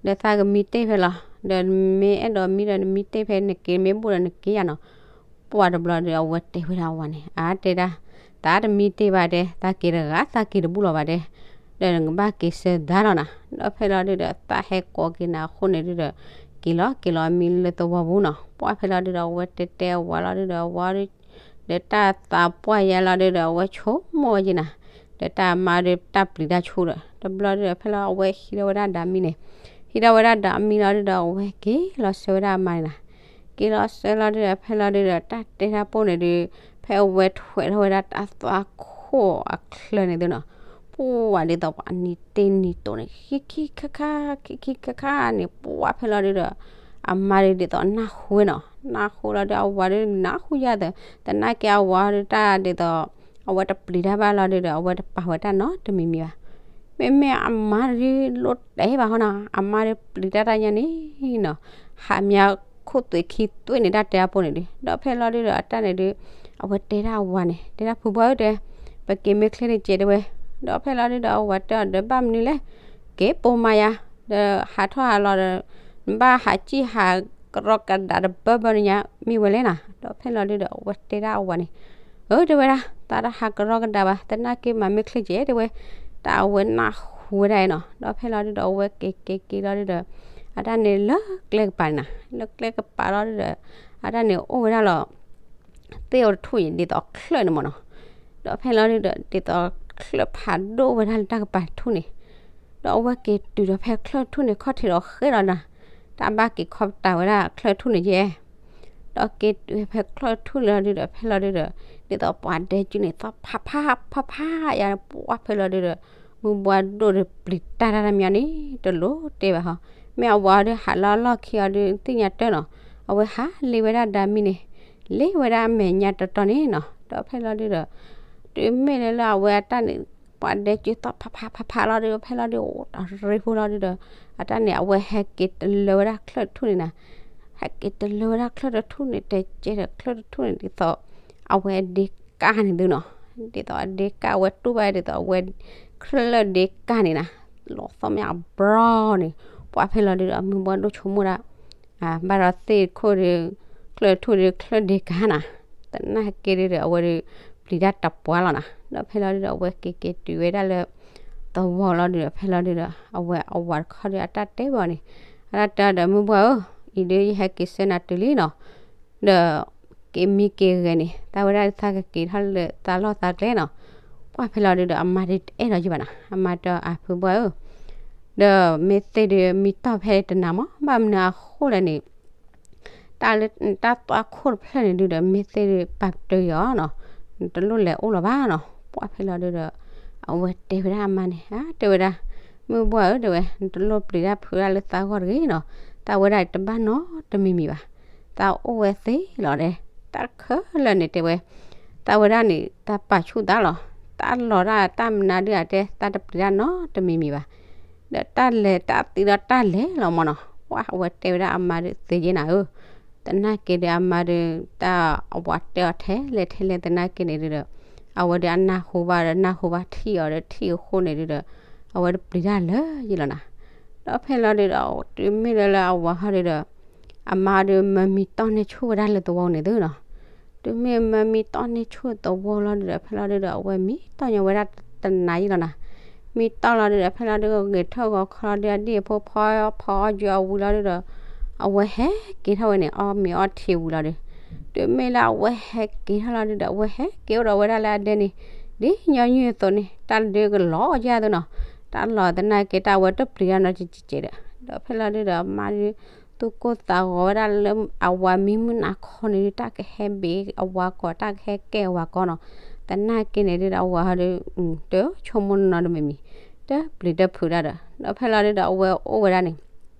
ဒီးသးကမံတ့ၢ်ဖဲလီၤ, ဒီးမ့ၢ်အဲၣ်ဒိးမံဒီးနမံတ့ၢ်ဖဲနက့ၤမ့ၢ်ဘူၣ်ဒီးနက့ၤယါနီၤ, ပှၢ်တဘျီဒုး အဝဲတဲဝဲဒၣ်အဝၤန့ၣ်, အါတဲဒၣ်, သးတမံတ့ၢ်ဘၣ်တဲ, သးက့ၤတဂၤ သးက့ၤတဘူၣ်လီၤဘၣ်တဲ, ဒီးနကဘၣ်က့ၤဆၢဒၣ်လီၤနၤ, ဒီးဖဲလီၤဒုဒီး သးဟဲကိးက့ၤနၤအဃိန့ၣ်ဒုဒီး က့ၤလီၤ က့ၤလီၤမံလၢသဝီပူၤနီၤ, ပှၢ်ဖဲလီၤဒုဒီး အဝဲတဲတဲအဝၤလီၤဒုဒီး အဝၤဒု ဒီးတၢ်သးပှၢ်ယါလီၤဒုဒီး အဝဲဆိကမိၣ်ဝဲက့ၤနၤ, ဒီးတၢ်အမါဒုးတၢ်ပျံၤတၢ်ဆူၣ်ဒီး တဘျီဒုဒီး ဖဲလီၤအဝဲဟံးထီၣ်ဝဲဒၣ်ဒၤမံန့ၣ်, ဟံးထီၣ်ဝဲဒၣ်ဒၤမံလီၤဒုဒီး အဝဲက့ၤလီၤဆၢဝဲဒၣ်အမါန့ၣ်နၤ, က့ၤလီၤဆၢလီၤဒုဒီး ဖဲလီၤဒုဒီး တၢ်တဲတၢ်ပိၢ်န့ၣ်ဒုး ဖဲအဝဲထွဲထီၣ်ဝဲဒၣ်တၢ်သွၣ်ခိၣ်အချၢန့ၣ်သုနီၤ, ပှၢ်ဒ်သိးပှၤနံၤတ့ၢ်နံၤတိာ်န့ၣ် ခံခံခါခါ ခံခံခါခါန့ၣ် ပှၢ်ဖဲလီၤဒုဒီး အမါဒုးဒ်သိးနၢ်ဟူဝဲနီၤ, နၢ်ဟူလီၤဒုး အဝၤဒုးနၢ်ဟူယါသၢ, သနာ်က့အဝၤဒုးတၢ်ဒ်သိး အဝဲတပျံၤတၢ်ဘၣ်လီၤဒုဒီး အဝဲတပာ်ဝဲတၢ်နီတမံၤမံၤဘၣ်. မ့မ့ၢ်အမါဒုးလိၣ်တဲဘၣ်ဟီနီၤ, အမါဒုးပျံၤတၢ်တၢ်ညါန့ၣ်နီၤ, ဟးမၠါခိၣ်သွဲၣ်ခံသွဲၣ်န့ၣ် တၢ်တဲအပိၢ်န့ၣ်ဒုး, ဒီးဖဲလီၤဒုဒီး အတၢ်န့ၣ်ဒုး အဝဲတဲဒၣ်အဝၤန့ၣ် တဲဒၣ်ဖုဘှၢ်ဧၢတဲ, ပက့ၤမ့ၢ်ချ့တကဲးတဲဝဲ, ဒီးဖဲလီၤဒုဒီး အဝၤတဲအီၤဒီး ဘၣ်မနုၤလဲၣ်, က့ၤပိာ်မၤယါ, ဒီးဟးထီၣ်ဟးလီၤဒီး နဘၣ်ဟးစံၣ်ဟးကရီကဒါတဘၢဘၢနညါ မ့ၢ်ဝဲလဲၣ်နီၤ, ဒီးဖဲလီၤဒုဒီး အဝဲတဲဒၣ်အဝၤန့ၣ် အၢတဲဝဲဒၣ် သးတဟးကရီကဒါဘၣ်, သနာ်က့မၤမ့ၢ်ချ့ကဲးတဲဝဲ, တၢ်အဝဲနၢ်ဟူဝဲဒၣ်နီၤ, ဒီးဖဲလီၤဒုဒီး အဝဲက့ၤက့ၤက့ၤလီၤဒုဒီး အတၢ်န့ၣ်လၢကျဲကပၤန့ၣ်နီၤ, လၢကျဲကပၤလီၤဒုဒီး အတၢ်န့ၣ်အိၣ်ဝဲဒၣ်လီၤ သ့ၣ်အိၣ်တထူၣ်အံၤဒ်သိးချၢၣ်န့ၣ်မ့ၢ်နီၤ, ဒီးဖဲလီၤဒုဒီး ဒ်သိးချၢၣ်ဖးဒိၣ်ဝဲဒၣ်လၢတၢ်ကပၤတထူၣ်န့ၣ်, ဒီးအဝဲက့ၤတုၤဒီးဖဲချၢၣ်ထူၣ်န့ၣ် ခီၣ်ထံးဒီးဃဲလီၤနၤ, တၢ်ဘၣ်က့ၤခီပတာ်ဝဲဒၣ်ချၢၣ်ထူၣ်န့ၣ်ယဲၢ် ဒီးက့ၤတုၤဖဲချၢၣ်ထူၣ်လီၤဒုဒီး ဖဲလီၤဒုဒီး ဒ်သိးပှၤဒဲကၠူန့ၣ် သီၣ်ဖးဖးဖးဖးယါန့ၣ် ပှၢ်ဖဲလီၤဒုဒီး မုၢ်ဘှါဒိၣ်ဒီးပျံၤတၢ်တၢ်တမံၤန့ၣ် တလိၣ်တဲဘၣ်ဟီ. မ့ၢ်အဝၤအီၤဒုးဟးလၢအလီၢ်ခံအီၤဒုး သ့ၣ်ညါတၢ်နီၤ, အဝဲဟးလ့ဝဲဒၣ်ဒါမံန့ၣ် လ့ဝဲဒၣ်အမဲာ်ညါတီတီန့ၣ်နီၤ. ဒီးဖဲလီၤဒုဒီး တုၤမ့ၢ်လၢအဝဲအတၢ်န့ၣ် ပှၤဒဲကၠူသီၣ်ဖးဖးဖးဖးလီၤဒုဒီး ဖဲလီၤဒုဒီး အိၣ်တရံးဖိလီၤဒုဒီး အတၢ်န့ၣ် အဝဲဟဲက့ၤတလၢဝဲဒၣ်ချၢၣ်ထူၣ်န့ၣ်နီၤ. ဟဲက့ၤတလၢဝဲဒၣ်ချၢၣ်တထူၣ်န့ၣ် တဲကဲဒီးချၢၣ်တထူၣ်န့ၣ် ဒ်သိး အဝဲဒ့ကၢ်န့ၣ်သုနီၤ. ဒ်သိးအဒ့ကၢ် အဝဲတူၢ်ဘၣ်ဒ်သိးအဝဲ ချၢၣ်လၢဒ့ကၢ်န့ၣ်နီၤ လီၤသီၣ်မ့ၢ်အဘြီန့ၣ် ပှၢ်ဖဲလီၤဒုဒီး အမုၢ်ဘှါဒိၣ်ဆိကမိၣ်ဒၣ် ဘၣ်ဒီးသ့ၣ်ခိၣ်ဒီး ချၢၣ်ထူၣ်ဒီးချၢၣ်ဒ့ကၢ်နီၤ. သနာ်က့ဒုဒီး အဝဲဒုး ပျံၤတၢ်တပှၢ်လီၤနီၤ. ဒီးဖဲလီၤဒုဒီး အဝဲက့ၤက့ၤတုၤဝဲဒၣ်လၢ သဝီလီၤဒုဒီး ဖဲလီၤဒုဒီး အဝဲအဝၤတခီဒီးအတၢ်တဲဘၣ်န့ၣ် အတၢ်တဲဒီး မုၢ်ဘှါဧၢ, အံၤဒုးယဟဲက့ၤဆှၢနၤတုၤလံနီၤ. ဒီး က့ၤမံက့ၤဂဲၤန့ၣ် တၢ်ဝဲဒၣ်သးကက့ၤထီၣ်လၢသးလီၢ်သးကျဲနီၤ. ပှၢ်ဖဲလီၤဒုဒီး အမါဒုးတအဲၣ်လီၤယံၤဘၣ်နီၤ. အမါတဲအီၤ ဖုဘှါဧၢ, ဒီးမ့ၢ်သ့ၣ်ဒုးမံတီၢ်ဖဲတနၤမး ဘၣ်မနုၤအဃိလဲၣ်န့ၣ် တၢ်လၢတၢ်သွၣ်ခိၣ်တဖျၢၣ်န့ၣ်ဒုဒီး မ့ၢ်သ့ၣ်ဒုးပာ်ပတုာ်အီၤနီၤ, နတလိၣ်လဲၤအိၣ်လၢၤဘၣ်နီၤ. ပှၢ်ဖဲလီၤဒုဒီး အဝဲတဲဝဲဒၣ်အမါန့ၣ် တဲဝဲဒၣ် မုၢ်ဘှါဧၢ တဲဝဲ နတလိၣ်ပျံၤတၢ်ဖုးတၢ်လၢသးဂီၢ်တဂ့ၤနီၤ. တၢ်ဝဲဒၣ်တဘၣ်နီတမံၤမံၤဘၣ်. တၢ်အိၣ်ဝဲသ့လီၤဒဲး, တၢ်ခဲလၢာ်န့ၣ်တဲဝဲ တၢ်ဝဲဒၣ်န့ၣ် တၢ်ပာ်ဆူၣ်သးလီၤ. တၢ်လီၤတၢ်တၢ်မနုၤဒုအတဲ တၢ်တပျံၤတၢ်နီတမံၤမံၤဘၣ်. ဒီးတၢ်လဲၤတၢ်သံဒီးတၢ်လဲၤလီၤမးနီၤ. ပှၢ်အဝဲတဲဝဲဒၣ်အမါဒုး သ့ယဲနၤဧၢ, သနာ်က့ဒုးအမါဒုး တၢ်အဝၤတဲအီၤထဲလဲၣ်ထဲလဲၣ် သနာ်က့န့ၣ်ဒုဒီး အဝဲဒုးအနၢ်ဟူဘၣ်ဒီးနၢ်ဟူဘၣ် ထံၣ်အီၤဒီးထံၣ်အဃိန့ၣ်ဒုဒီး အဝဲတပျံၤတၢ်လၢၤယံၤလီၤနီၤ. ဒီးဖဲလီၤဒုဒီး တုၤမ့ၢ်လၢလၢအဝၤဟီဒုဒီး အမါဒုးမၢမံတီၢ်န့ၢ်ဆူၣ်ဝဲဒၣ်လၢသဝီန့ၣ်သုနီၤ. တုၤမ့ၢ်မၢမံတီၢ်န့ၢ်ဆူၣ်သဝီလီၤဒုဒီး ဖဲလီၤဒုဒီး အဝဲမံတီၢ်ညီဝဲဒၣ်တနၤယံၤလီၤနီၤ. မံတီၢ်လီၤဒုဒီး ဖဲလီၤဒု ဂဲၤထၢၣ်ဂီၤခီလီၤဒု အဒံၣ်အဖိဖီဖီအီၣ်ကၠူအဝံၤလီၤဒုဒီး အဝဲဟဲက့ၤထီၣ်ဝဲန့ၣ် အီၣ်မ့ၤအီထံဝံၤလီၤဒု. တုၤမ့ၢ်လၢအဝဲဟဲက့ၤထီၣ်လီၤဒုဒီး အဝဲဟဲက့ၤအိၣ်ဒီးဝဲဒၣ်လၢအဒဲန့ၣ် ဒ်ညီနုၢ်အသိးန့ၣ် တၢ်ဒုကလီၤယါသုနီၤ. တၢ်လီၤသနာ်က့ တၢ်ဝဲတပျံၤတၢ်နီတစဲးစဲးဒီး ဒီးဖဲလီၤဒုဒီး အမါဒု သူၣ်ကိၢ်သးဂီၤဝဲဒၣ်လၢအဝၤမံမုၢ်နၤခီန့ၣ်ဒု တၢ်ကဟဲဘ့ၣ်အဝၤကီး တၢ်ကဟဲကဲအဝၤကီးနီၤ. သနာ်က့န့ၣ်ဒုဒီး အဝၤဟီဒု တဆိကမိၣ်နီတမံၤမံၤ တပျံၤတၢ်ဖုးတၢ်ဒီး ဒီးဖဲလီၤဒုဒီး အဝဲအိၣ်ဝဲဒၣ်န့ၣ်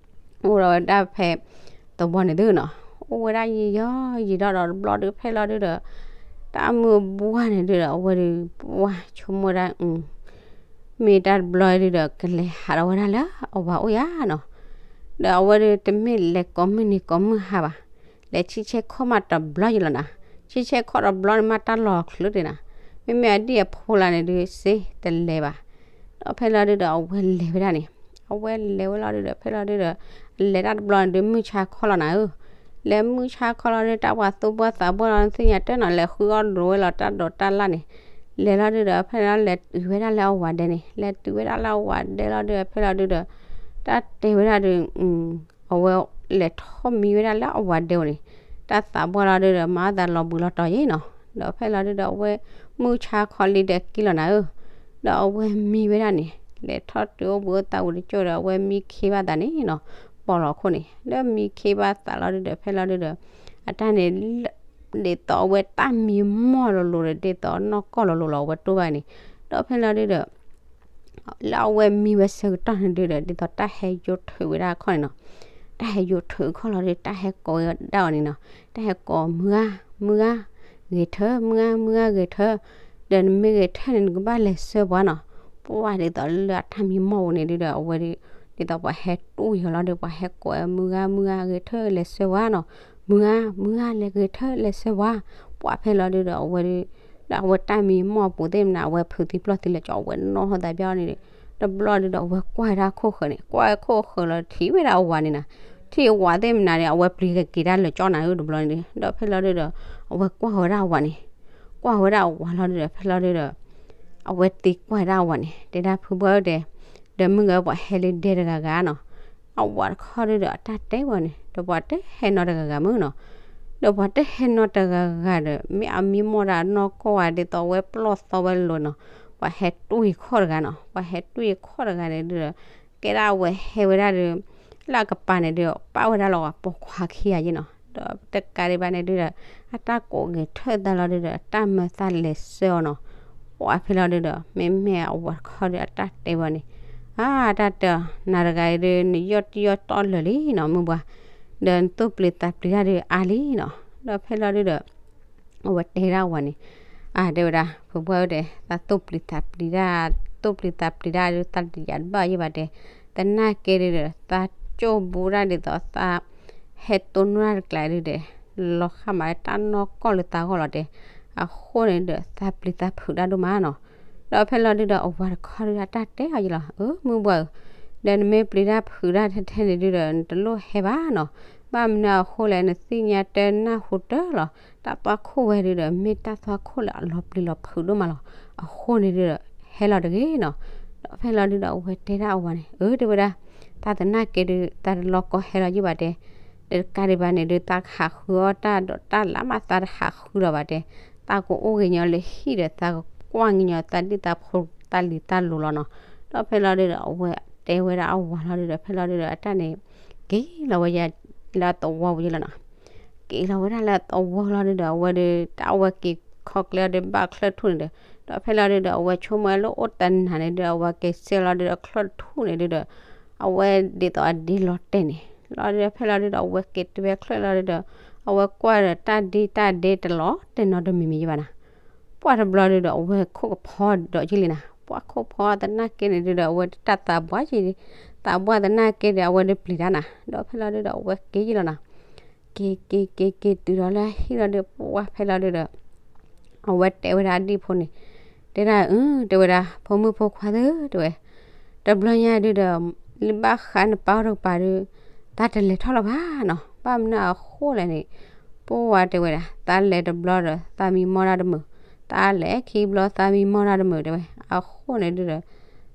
အိၣ်ဒီးဝဲဒၣ်ဖဲ သဝီန့ၣ်သုနီၤ. အိၣ်ဝဲဒၣ်ယံာ်ယီယံာ်ဒီး ဒီးတဘျီဒု ဖဲလီၤဒုဒီး တၢ်မုၢ်ဘှါန့ၣ်ဒုဒီး အဝဲဒု ပှၢ်ဆိကမိၣ်ဒၣ် မ့ၢ်တၢ်တဘျီဒုဒီး ကလဲၤဟးဒီးဝဲဒၣ်လၢအဝၤအိၣ်ယါနီၤ. ဒီးအဝဲဒု တမ့ၢ်လဲၤကိးမုၢ်နံၤကိးမုၢ်ဟါဘၣ်, လဲၤဆံဆဲခီၣ်မးတဘျီယံၤလီၤနီၤ. ဆံဆဲခီၣ်တဘျီန့ၣ်မး တၢ်လီၤချုးတ့ၢ်နီၤ. မ့မ့ၢ်အဒံၣ်အဖိလၢန့ၣ်ဒု စ့တလဲၤဘၣ်. ဒီးဖဲလီၤဒုဒီး အဝဲလဲၤဝဲဒၣ်န့ၣ် အဝဲလဲၤဝဲလီၤဒုဒီး ဖဲလီၤဒုဒီး လဲၤတၢ်တဘျီန့ၣ်ဒု မုၢ်ဆါခီလီၤနၤဧၢ. လဲၤမုၢ်ဆါခီလီၤဒု တၢ်ပှၤသူၣ်ဘှီသးဘှီလီၤ သ့ၣ်ညါတၢ်နီၤ လဲၤဃုအီၣ်ဒိးဝဲလီၤ တၢ်ဒိးတၢ်လၣ်န့ၣ် လဲၤလီၤဒုဒီး ဖဲလီၤလဲၤတုၤဝဲဒၣ်လၢအဝၤဒဲန့ၣ် လဲၤတုၤဝဲဒၣ်လၢအဝၤဒဲလီၤဒုဒီး ဖဲလီၤဒုဒီး တၢ်တဲဝဲဒၣ်ဒု အဝဲလဲၤထီၣ်မံဝဲဒၣ်လၢအဝၤဒဲအိၣ်န့ၣ် တၢ်သးဘှီလီၤဒုဒီး မၤအသးလီၤဘှံးလီၤတီၤယဲနီၤ. ဒီးဖဲလီၤဒုဒီး အဝဲမုၢ်ဆါခီလံဒီးကံလီၤနၤဧၢ. ဒီးအဝဲမံဝဲဒၣ်န့ၣ် လဲၤထီၣ်တုၤအိၣ်ဘှံးအိၣ်သးဝံၤတကၠိၢ်ဒီး အဝဲမံခ့ဘၣ်သးန့ၣ်နီၤ. ပိာ်လီၤခိၣ်န့ၣ် လၢမံခ့ဘၣ်သးလီၤဒုဒီး ဖဲလီၤဒုဒီး အတၢ်န့ၣ် ဒ်သိးအဝဲတၢ်မံမီၢ်လိၤလိၤဒီး ဒ်သိးနီၢ်ကီၢ်လိၤလိၤလီၤ အဝဲတိၢ်ဘၣ်န့ၣ် ဒီးဖဲလီၤဒုဒီး လၢအဝဲမံဝဲဆၢကတီၢ်န့ၣ်ဒုဒီး ဒ်သိးတၢ်ဟဲယိးထုးဝဲဒၣ်အခီၣ်န့ၣ်နီၤ. တၢ်ဟဲယိးထုးအခီၣ်လီၤဒီး တၢ်ဟဲကိးဝဲဒၣ်အီၤန့ၣ်နီၤ. တၢ်ဟဲကိး မုၢ်ဂၤ မုၢ်ဂၤ ဂဲၤထၢၣ် မုၢ်ဂၤ မုၢ်ဂၤ ဂဲၤထၢၣ် ဒီးနမ့ၢ်ဂဲၤထၢၣ်န့ၣ် နကဘၣ်လဲၤဆှၢပှၤနီၤ. ပှၢ်ဒ်သိးလၢအတၢ်မံမီၢ်ဝဲန့ၣ်ဒုဒီး အဝဲဒု ဒ်သိးပှၤဟဲတူၢ်ယီၤလီၤဒီး ပှၤဟဲကိးဝဲ မုၢ်ဂၤ မုၢ်ဂၤ ဂဲၤထၢၣ် လဲၤဆှၢပှၤနီၤ. မုၢ်ဂၤ မုၢ်ဂၤ လဲၤဂဲၤထၢၣ် လဲၤဆှၢပှၤ. ပှၢ်ဖဲလီၤဒုဒီး အဝဲဒု ဒီးအဝဲတၢ်မံမီၢ်ပူၤသ့ၣ်မနၤ အဝဲဖုးသံပျီၢ်သံလၢကၠီ အဝဲနီၣ်ထီၣ်သးပျီန့ၣ်ဒီး တဘျီဒုဒီး အဝဲကွၢ်ဝဲဒၣ်ခိၣ်ဃၢၤန့ၣ် ကွၢ်ခိၣ်ဃၢၤလီၤ ထံၣ်ဝဲဒၣ်အဝၤန့ၣ်နီၤ. ထံၣ်အဝၤသ့ၣ်မနၤန့ၣ် အဝဲပျံၤကက့ၤတၢ်လၢကၠီနၤဧၢ တဘျီန့ၣ်ဒီး ဖဲလီၤဒုဒီး အဝဲကွၢ်ဝဲဒၣ်အဝၤန့ၣ် ကွၢ်ဝဲဒၣ်အဝၤလီၤဒုဒီး ဖဲလီၤဒုဒီး အဝဲသံကွၢ်ဝဲဒၣ်အဝၤန့ၣ် တဲဒၣ်ဖုဘှီဧၢတဲ ဒီးမုၢ်ဂၤပှၤဟဲလၢဒဲတဂၤဂၤနီၤ. အဝၤတခီဒုဒီး အတၢ်တဲဝဲန့ၣ် ဒီးပှၤတဟဲနီတဂၤဂၤမုၢ်နီၤ. ဒီးပှၤတဟဲနီတဂၤဂၤဒီး မ့ၢ်အမံမီၢ်ဒၣ်နီၢ်ကီၢ်ဝဲ ဒ်သိးအဝဲပျီၢ်သီဝဲလိၤနီၤ. ပှၤဟဲတွံၢ်ခီၣ်တဂၤနီၤ. ပှၤဟဲတွံၢ်ခီၣ်တဂၤန့ၣ်ဒုဒီး ကဲဒၣ်အဝဲဟဲဝဲဒၣ်ဒီး လၢအကပၤန့ၣ်ဒီး ပာ်ဝဲဒၣ်လီၤပိာ်ခွါခံဂၤယဲနီၤ. ဒီးတကးဒံးဘၣ်န့ၣ်ဒုဒီး အတၢ်ကိးက့ၤထၢၣ်သါလီၤဒုဒီး အတၢ်မၢသးလဲၤဆှၢအီၤနီၤ. ပှၤဖဲလီၤဒုဒီး မ့မ့ၢ်အဝၤတခီဒီး အတၢ်တဲဝဲန့ၣ်, အါ တၢ်တဲအီၤ နၤတဂၤအံၤဒု နယီၢ်တယီၢ်တီၢ်လၢာ်လံနီၤ မုၢ်ဘှါ, ဒီးနသူၣ်ပျံၤသးပျံၤတၢ်ဒုအါလံနီၤ. ဒီးဖဲလီၤဒုဒီး အဝဲတဲဒၣ်အဝၤန့ၣ်, အါ တဲဝဲဒၣ် ဖိပှၢ်ဧၢ တဲ, သးသူၣ်ပျံၤသးပျံၤတၢ်, သူၣ်ပျံၤသးပျံၤတၢ်ဒု သးတယာ်တဘၣ်ယဲၢ်ဘၣ်တဲ, သနာ်က့ဒုဒီး သးကၠိၣ်ဘူးတၢ်ဒ်သိးသး ဟဲတိၢ်နီၣ်တၢ်တကျါဒုဒီး လီၤဃာ်မးတၢ်နီၢ်ကီၢ်လၢသးဂီၢ်လီၤတဲ, အဃိန့ၣ်ဒုဒီး သးပျံၤသးဖုးတၢ်ဒိၣ်မးနီၤ. ဒီးဖဲလီၤဒုဒီး အဝၤတခီဒုဒီး အတၢ်တဲအီၤယဲၢ်လီၤ, အၢ မုၢ်ဘှါဧၢ, ဒီးနမ့ၢ်ပျံၤတၢ်ဖုးတၢ်ထဲထဲန့ၣ်ဒုဒီး နတလိၣ်ဟဲဘၣ်နီၤ. ဘၣ်မနုၤအဃိလဲၣ် နသ့ၣ်ညါတၢ်နၢ်ဟူတၢၢ်လီၤ. တၢ်သွၣ်ခိၣ်ဝဲဒုဒီး မ့ၢ်တၢ်သွၣ်ခိၣ်လၢအလီၤပျံၤလီၤဖုးဒိၣ်မးလီၤ. အဃိန့ၣ်ဒုဒီး ဟဲလီၤတဂ့ၤနီၤ. ဒီးဖဲလီၤဒုဒီး အဝဲတဲဒၣ်အဝၤန့ၣ်, အၢ တဲဝဲဒၣ်, တၢ်သနာ်က့ဒု တၢ်တလီၢ်ကီဟဲလီၤယဲၢ်ဘၣ်တဲ, တကးဒံးဘၣ်န့ၣ်ဒု သးကဟးဃုအီၣ်တၢ်ဒီးတၢ်လၢမး သးတဟးဃုလီၤဘၣ်တဲ, သးကအိၣ်ဂ့ၤညီလၢဟံၣ်ဒီး သးကကွၢ်ဂ့ၤညီသးဒံၣ်သးဖိသးလံၤတၢ်လိၤလီၤနီၤ. ဒီးဖဲလီၤဒုဒီး အဝဲတဲဝဲဒၣ်အဝၤလီၤဒုဒီး ဖဲလီၤဒုဒီး အတၢ်န့ၣ် က့ၤလီၤဝဲယဲၢ်လၢအသဝီပူၤယဲၢ်လီၤနီၤ. က့ၤလီၤဝဲဒၣ်လၢအသဝီလီၤဒုဒီး အဝဲဒု တၢ်အဝဲက့ၤခီကျဲအီၤဒီး ဘၣ်ချၢၣ်ထူၣ်န့ၣ်ဒီး, ဒီးဖဲလီၤဒုဒီး အဝဲဆိကမိၣ်ဝဲလၢအိၣ်တနၤန့ၣ်ဒု အဝဲက့ၤဆဲးလီၤဒုဒီး ချၢၣ်ထူၣ်န့ၣ်ဒုဒီး အဝဲဒ်သိးအဒ့လီၤတဲာ်န့ၣ်လီၤဒု ဖဲလီၤဒုဒီး အဝဲက့ၤတုၤဝဲချၢၣ်လီၤဒုဒီး အဝဲကွၢ်ဒီးတၢ်ဒ့တၢ်ဒ့တလီၤတဲာ်နီတမံၤမံၤယဲၢ်ဘၣ်နီၤ. ပှၢ်တဘျီဒုဒီး အဝဲခိၣ်ကဖီဒီးယဲၢ်လံနီၤ. ပှၢ်ခိၣ်ဖီသနာ်က့န့ၣ်ဒုဒီး အဝဲတၢ်သးဘှါက့ၤ, သးဘှါသနာ်က့ဒီး အဝဲဒုပျံၤတၢ်နီၤ. ဒီးဖဲလီၤဒုဒီး အဝဲက့ၤယဲၢ်လီၤနီၤ. က့ၤက့ၤက့ၤက့ၤတုၤဒီးလၢဟံၣ်လီၤဒု ပှၢ်ဖဲလီၤဒုဒီး အဝဲတဲဝဲဒၣ်အဒံၣ်ဖိန့ၣ်, တဲဒၣ်အၢ တဲဝဲဒၣ် ဖိမုၣ်ဖိခွါသၢ တဲဝဲ, တဘျီညါဒုဒီး လၢဘၣ်ဃးနပၢ်အိၣ်တကပၤဒု တၢ်တလဲၤထီၣ်လၢၤဘၣ်နီၤ. ဘၣ်မနုၤအဃိလဲၣ်န့ၣ်, ပှၢ်တဲဝဲဒၣ် သးလဲၤတဘျီဒီး သးမံမီၢ်တၢ်တမုာ်, သးလဲၤခံဘျီ သးမံမီၢ်တၢ်တမုာ်တဲဝဲ. အဃိန့ၣ်ဒုဒီး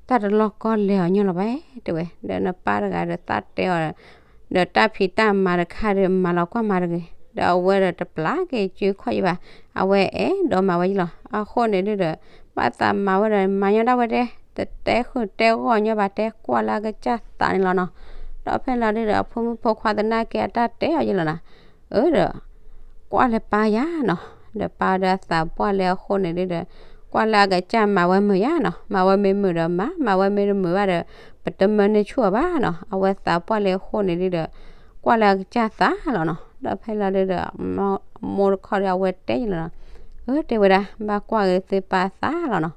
တၢ်တလီၢ်ကီလဲၤအီၤညီလီၤဘၣ်တဲဝဲ. ဒီးနပၢ်တဂၤဒီးသးတဲအီၤ ဒီးတၢ်ဖံးတၢ်မၤတခါဒီး မၤလီၤကွၢ်မၤတဂ့ၤ, ဒီးအဝဲဒီးတပျၢ်က့ၤစုခီၣ်ယဲၢ်ဘၣ်, အဝဲအဲၣ်ဒိးမၤဝဲယဲၢ်လီၤ. အဃိန့ၣ်ဒုဒီး ဘၣ်သးမၤဝဲဒီး မၤညီဒၣ်ဝဲတဲ, တတဲဃုာ်တဲဂီၢ်ညီဘၣ်တဲ, ကွၢ်လၢအကစၢ်သးန့ၣ်လီၤနီၤ. ဒီးဖဲလီၤဒုဒီး အဖိမုၣ်ဖိခွါသနာ်က့အတၢ်တဲအီၤယဲၢ်လီၤနီၤ. အၢဒီး ကွၢ်လၢပၢ်ယၤနီၤ, ဒီးပၢ်ဒီးအသးပှၢ်လၢအဃိန့ၣ်ဒုဒီး ကွၢ်လၢအကစၢ်မၤဝဲမုာ်ယၤနီၤ, မၤဝဲမ့ၢ်မုာ်ဒီးမၤ, မၤဝဲမ့ၢ်တမုာ်ဘၣ်ဒီး ပတမၢန့ၢ်ဆူၣ်အီၤဘၣ်နီၤ. အဝဲသးပှၢ်လၢအဃိန့ၣ်ဒုဒီး ကွၢ်လၢအကစၢ်သးလီၤနီၤ. ဒီးဖဲလီၤဒုဒီး အမိၢ်တခီဒီး အဝဲတဲယဲၢ်လီၤနီၤ. အၢ တဲဝဲဒၣ် ဘၣ်ကွၢ်ဂ့ၤသုပၢ်အသးလီၤနီၤ.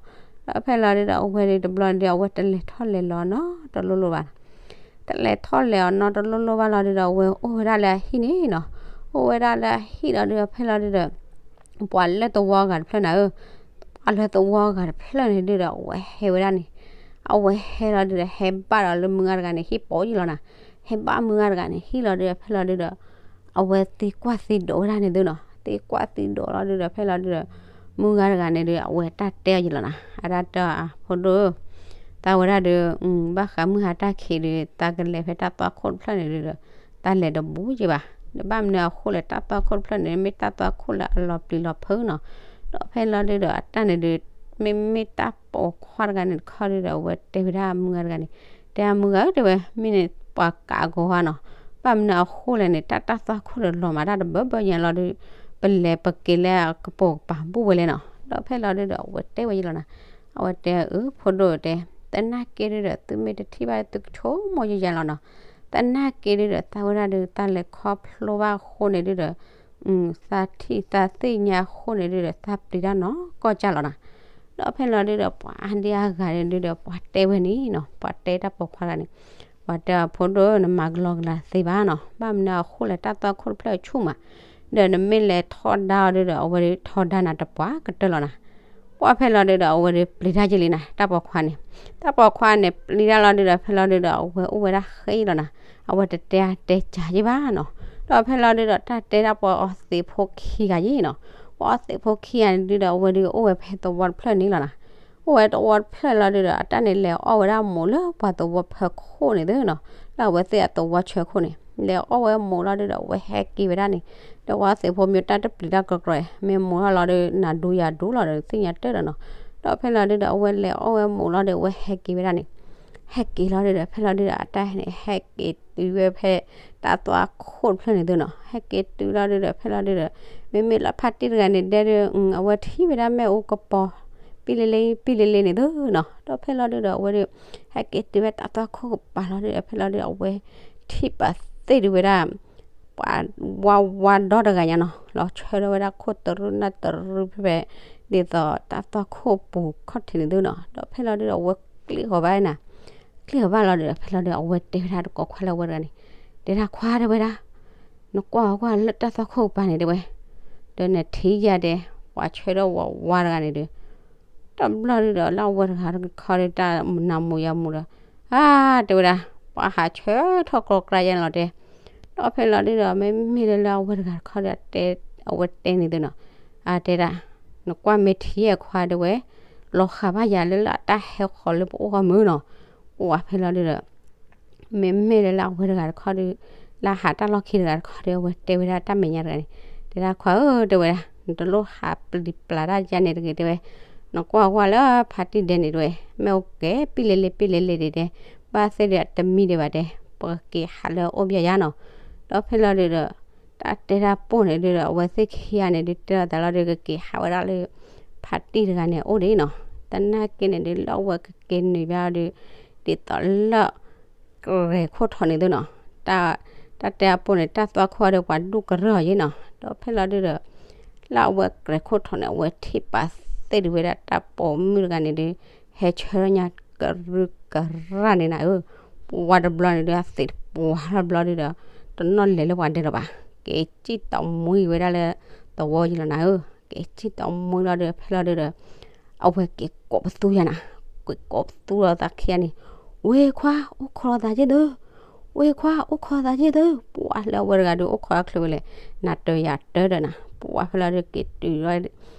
ဒီးဖဲလီၤဒုဒီး အဝဲဒုတဘျီန့ၣ်ဒု အဝဲတလဲၤထီၣ်လဲၤလီၤနီတလိၣ်လိၣ်ဘၣ်နီၤ. တလဲၤထီၣ်လဲၤအီၤနီတလိၣ်လိၣ်ဘၣ်လီၤဒုဒီး အဝဲအိၣ်ဝဲဒၣ်လၢအဟံၣ်န့ၣ်နီၤ. အိၣ်ဝဲဒၣ်လၢအဟံၣ်လီၤဒုဒီး ဖဲလီၤဒုဒီး ပှၤလၢသဝီဂၤတဖျၢၣ်န့ၣ်ဧၢ, ပှၤလၢသဝီဂၤတဖျၢၣ်န့ၣ်ဒုဒီး အဝဲဟဲဝဲဒၣ်န့ၣ်, အဝဲဟဲလီၤဒုဒီး ဟဲဘၣ်ဒီးလၢမုၢ်ဂၤတဂၤန့ၣ် ဟံၣ်ပိာ်ယဲၢ်လီၤနီၤ. ဟဲဘၣ်မုၢ်ဂၤတဂၤန့ၣ် ဟံၣ်လီၤဒုဒီး ဖဲလီၤဒုဒီး အဝဲသံကွၢ်သံဒိးဝဲဒၣ်န့ၣ်သုနီၤ. သံကွၢ်သံဒိးလီၤဒုဒီး ဖဲလီၤဒုဒီး မုၢ်ဂၤတဂၤန့ၣ်ဒု အဝဲတၢ်တဲအီၤယဲၢ်လီၤနီၤ. အတၢ်တဲအီၤ ဖိဒိၣ်ဧၢ, သးဝဲဒၣ်ဒု ဘၣ်ဃးမုၢ်ဟါတၢ်ခံးဒု သးကလဲၤဖဲတၢ်သွၣ်ခိၣ်တဖျၢၣ်န့ၣ်ဒုဒီး တၢ်လဲၤတဘူးက့ဘၣ်. ဒီးဘၣ်မနုၤအဃိလဲၣ် တၢ်သွၣ်ခိၣ်တဖျၢၣ်န့ၣ် မ့ၢ်တၢ်သွၣ်ခိၣ်လၢအလီၤပျံၤလီၤဖုးနီၤ. ဒီးဖဲလီၤဒုဒီး အတၢ်န့ၣ်ဒု မ့မ့ၢ်တၢ်ပိာ်ခွါတဂၤန့ၣ်တခီဒုဒီး အဝဲတဲဝဲဒၣ်မုၢ်ဂၤတဂၤန့ၣ်, တဲအမုၢ်ဂၤဧၢ တဲဝဲ မ့ၢ်န့ၣ်ပှၤကးအဂီၤဧါနီၤ. ဘၣ်မနုၤအဃိလဲၣ်န့ၣ် တၢ်တၢ်သွၣ်ခိၣ်ဒီးလီၤမးတၢ်တဘၢဘၢညါလီၤဒု ပလဲၤပက့ၤလၢအကပိာ်ကပၤဘူၣ်ဝဲလဲၣ်နီၤ. ဒီးဖဲလီၤဒုဒီး အဝဲတဲဝဲယဲၢ်လီၤနီၤ. အဝဲတဲအၢ ဖိဒိၣ်ဧၢတဲ, သနာ်က့ဒုဒီး သုမ့ၢ်တထံၣ်ဘၣ်သုကဆိကမိၣ်ယဲၢ်ယဲၢ်လီၤနီၤ. သနာ်က့ဒုဒီး သးဝဲဒၣ်ဒု သးလဲၤခီဖျိဘၣ်အဃိန့ၣ်ဒုဒီး သးထံၣ်သးသ့ၣ်ညါအဃိန့ၣ်ဒုဒီး သးပျံၤတၢ်နီၢ်ကီၢ်ကၢ်လီၤနီၤ. ဒီးဖဲလီၤဒုဒီး ပှၤအါဒံအါဂၤန့ၣ်ဒုဒီး ပှၤတဲဝဲန့ၣ်နီၤ, ပှၤတဲတၢ်ပိာ်ခွါတဂၤန့ၣ်, ပှၤတဲအဖိဒိၣ်ဧၢ နမၤကလီကလီသ့ဘၣ်နီၤ. ဘၣ်မနုၤအဃိလဲၣ် တၢ်သွၣ်ခိၣ်တဖျၢၣ်ဆူၣ်မး, ဒီးနမ့ၢ်လဲၤထီဒါအီၤဒုဒီး အဝဲဒုထီဒါနၤတပှၢ်ကတၢၢ်လီၤနီၤ. ပှၢ်ဖဲလီၤဒုဒီး အဝဲဒုပျံၤတၢ်ယဲၢ်လံနီၤ တၢ်ပိာ်ခွါန့ၣ်. တၢ်ပိာ်ခွါန့ၣ် ပျံၤတၢ်လီၤဒုဒီး ဖဲလီၤဒုဒီး အဝဲအိၣ်ဝဲဒၣ်ဃ့လီၤနီၤ. အဝဲတတဲအါတဲစှၤယဲၢ်ဘၣ်နီၤ. ဒီးဖဲလီၤဒုဒီး တၢ်တဲဒၣ်ပှၤအီသံးဖိခံဂၤယဲၢ်နီၤ. ပှၤအီသံးဖိခံဂၤန့ၣ်ဒုဒီး အဝဲဒုအိၣ်ဝဲဖဲသဝီတဖျၢၣ်န့ၣ်လီၤနီၤ. အိၣ်ဝဲသဝီတဖျၢၣ်လီၤဒုဒီး အတၢ်န့ၣ် လဲၤအီၣ်ဝဲဒၣ်မိးလၢပှၤသဝီဖၢခိၣ်န့ၣ်သုနီၤ, လၢအဝဲသ့ၣ်အသဝီဆၢခိၣ်န့ၣ် လဲၤအီၣ်ဝဲမိးလီၤဒုဒီး အဝဲဟဲက့ၤဝဲဒၣ်န့ၣ်, ဒီးပှၤသံးဖိမ့ၢ်တၢ်တပျံၤတၢ်ကြီကြီ, မ့ၢ်မိးထီၣ်လီၤဒု နၤဒူယၤဒူလီၤဒီး သ့ၣ်ညါတၢ်ဒီးနီၤ. ဒီးဖဲလီၤဒုဒီး အဝဲလဲၤအီၣ်ဝဲမိးလီၤဒီး အဝဲဟဲက့ၤဝဲဒၣ်န့ၣ်, ဟဲက့ၤလီၤဒုဒီး ဖဲလီၤဒုဒီး အတၢ်ဟဲန့ၣ် ဟဲက့ၤတုၤဝဲဖဲ တၢ်သွၣ်ခိၣ်တဖျၢၣ်န့ၣ်သုနီၤ, ဟဲက့ၤတုၤလီၤဒုဒီး ဖဲလီၤဒုဒီး မ့မ့ၢ်လၢဖါတံၢ်တဂၤန့ၣ်ဒဲဒု အဝဲထံၣ်ဝဲဒၣ်မ့ၣ်အူကပီၤ ပံလ့လ့ ပံလ့လ့န့ၣ်သုနီၤ, ဒီးဖဲလီၤဒုဒီး အဝဲဒု ဟဲက့ၤတုၤဝဲတၢ်သွၣ်ခိၣ်ကပၤလီၤဒုဒီး ဖဲလီၤဒုဒီး အဝဲထံၣ်ပာ်သ့ၣ်ဒုဝဲဒၣ် ပှၤဝါဝါဒီတဂၤညါနီၤ, လီၤဆၢထၢၣ်ဝဲဒၣ်ခိၣ်တရူးနၢ်တရူးဖဲဖဲ ဒ်သိးတၢ်သွၣ်ခိၣ်ပူၤခီၣ်ထံးန့ၣ်သုနီၤ, ဒီးဖဲလီၤဒုဒီး အဝဲကျ့ၣ်ဃီၤဘၣ်နၤ, ကျ့ၣ်ဃီၤဘၣ်လီၤဒုဒီး ဖဲလီၤဒုဒီး အဝဲတဲဝဲဒၣ်တကိးခွါလၢအဝဲတဂၤန့ၣ်, တဲဒၣ်ခွါတဲဝဲဒၣ် နကွၢ်ကွၢ်လၢတၢ်သွၣ်ခိၣ်ကပၤန့ၣ်တဲဝဲ, ဒီးနထံၣ်ယၤဒဲး ပှၤဆၢထၢၣ်ဝးဝါတဂၤန့ၣ်ဒီး တဘျီဒုဒီး လၢအဝဲတဂၤတခီဒီး တၢ်နးမူၤယၤမူၤဒီး အါ တဲဝဲဒၣ် ပှၤဟးဆၢထီၣ်ကျီကျါယဲန့ၣ်လီၤတဲ, ဒီးဖဲလီၤဒုဒီး မ့မ့ၢ်လၢလၢအဝဲတဂၤတခီဒီး အဝဲတဲန့ၣ်သုနီၤ, အတဲဒၣ် နကွၢ်မ့ၢ်ထံၣ်ယဲခွါတဲဝဲ, လီၤဃာ်ဘၣ်ယၤလၢလၢအတၢ်ဟဲဃီၤလၢပအိၣ်ဃီမုၢ်နီၤ, ပှၤဖဲလီၤဒုဒီး မ့မ့ၢ်လၢလၢအဝဲတဂၤတခီဒီး လၢဟးတၢ်လီၢ်ခံတဂၤတခီဒီး အဝဲတဲဝဲဒၣ်တၢ်မဲာ်ညါတဂၤန့ၣ်, တဲဒၣ်ခွါဧၢ တဲဝဲဒၣ် နတလိၣ်ဟးပျံၤပျါတၢ်ယါန့ၣ်တဂ့ၤတဲဝဲ, နကွၢ်ကွၢ်လၢဖါတံၢ်ဒဲန့ၣ်တဲဝဲ, မ့ၢ်အိၣ်ကဲပံလ့လ့ပံလ့လ့ဒဲးဒဲး, ဘၣ်သ့ၣ်ဒီးတမံၤဒံးဘၣ်တဲ, ပကက့ၤဟးလၢအအိၣ်ဘၣ်ယါနီၤ, ဒီးဖဲလီၤဒုဒီး တၢ်တဲတၢ်ပိၢ်န့ၣ်ဒုဒီး အဝဲသ့ၣ်ခံဂၤန့ၣ်ဒု တဲလီၤသးလီၤဒု ကက့ၤဟးဝဲဒၣ်လၢ ဖါတံၢ်တဂၤန့ၣ်အအိၣ်ဒံးနီၤ, သနာ်က့န့ၣ်ဒု လၢအဝဲကက့ၤနုာ်ဘၣ်ဒီး ဒ်သိးလၢ ကြဲၤခိၣ်ထီၣ်န့ၣ်သုနီၤ, တၢ်တဲအပိၢ်န့ၣ် တၢ်သွၣ်ခိၣ်ဒီးပှၤဒူၣ်ကရၢၢ်ယဲနီၤ, ဒီးဖဲလီၤဒုဒီး လၢအဝဲကြဲၤခိၣ်ထီၣ်န့ၣ် အဝဲထံၣ်ပာ်သ့ၣ်ဒုဝဲဒၣ်တၢ်ပိာ်မုၣ်တဂၤန့ၣ်ဒု ဟဲဆၢထၢၣ်ညါကရၢကရၢန့ၣ်နၤဧၢ, ပှၤတဘျီန့ၣ်ဒု အသံးတပှၢ်လီၤဘျီဒုဒီး တနီၣ်လဲၤလၢပှၤဒဲလီၤဘၣ်, က့ၤစံၣ်တီးမှံဝဲဒၣ်လၢသဝီယဲလီၤနၤဧၢ, က့ၤစံၣ်တီးမှံလီၤဒု ဖဲလီၤဒုဒီး အဝဲက့ၤကိးပသူယၤနၤ, က့ၤကိးပသူလီၤသးခံဂၤန့ၣ်, ဝ့ၢ်ခွါ အိၣ်ခိးလီၤသးက့ၢ်သု, ဝ့ၢ်ခွါ အိၣ်ခိးလီၤသးက့ၢ်သု, ပှၤလၢအဝဲတဂၤဒု အိၣ်ခိးတၢ်ချုးဝဲလဲၣ်, နၤတယၤတၢဒီးနၤ, ပှၤဖဲလီၤဒုက့ၤတုၤ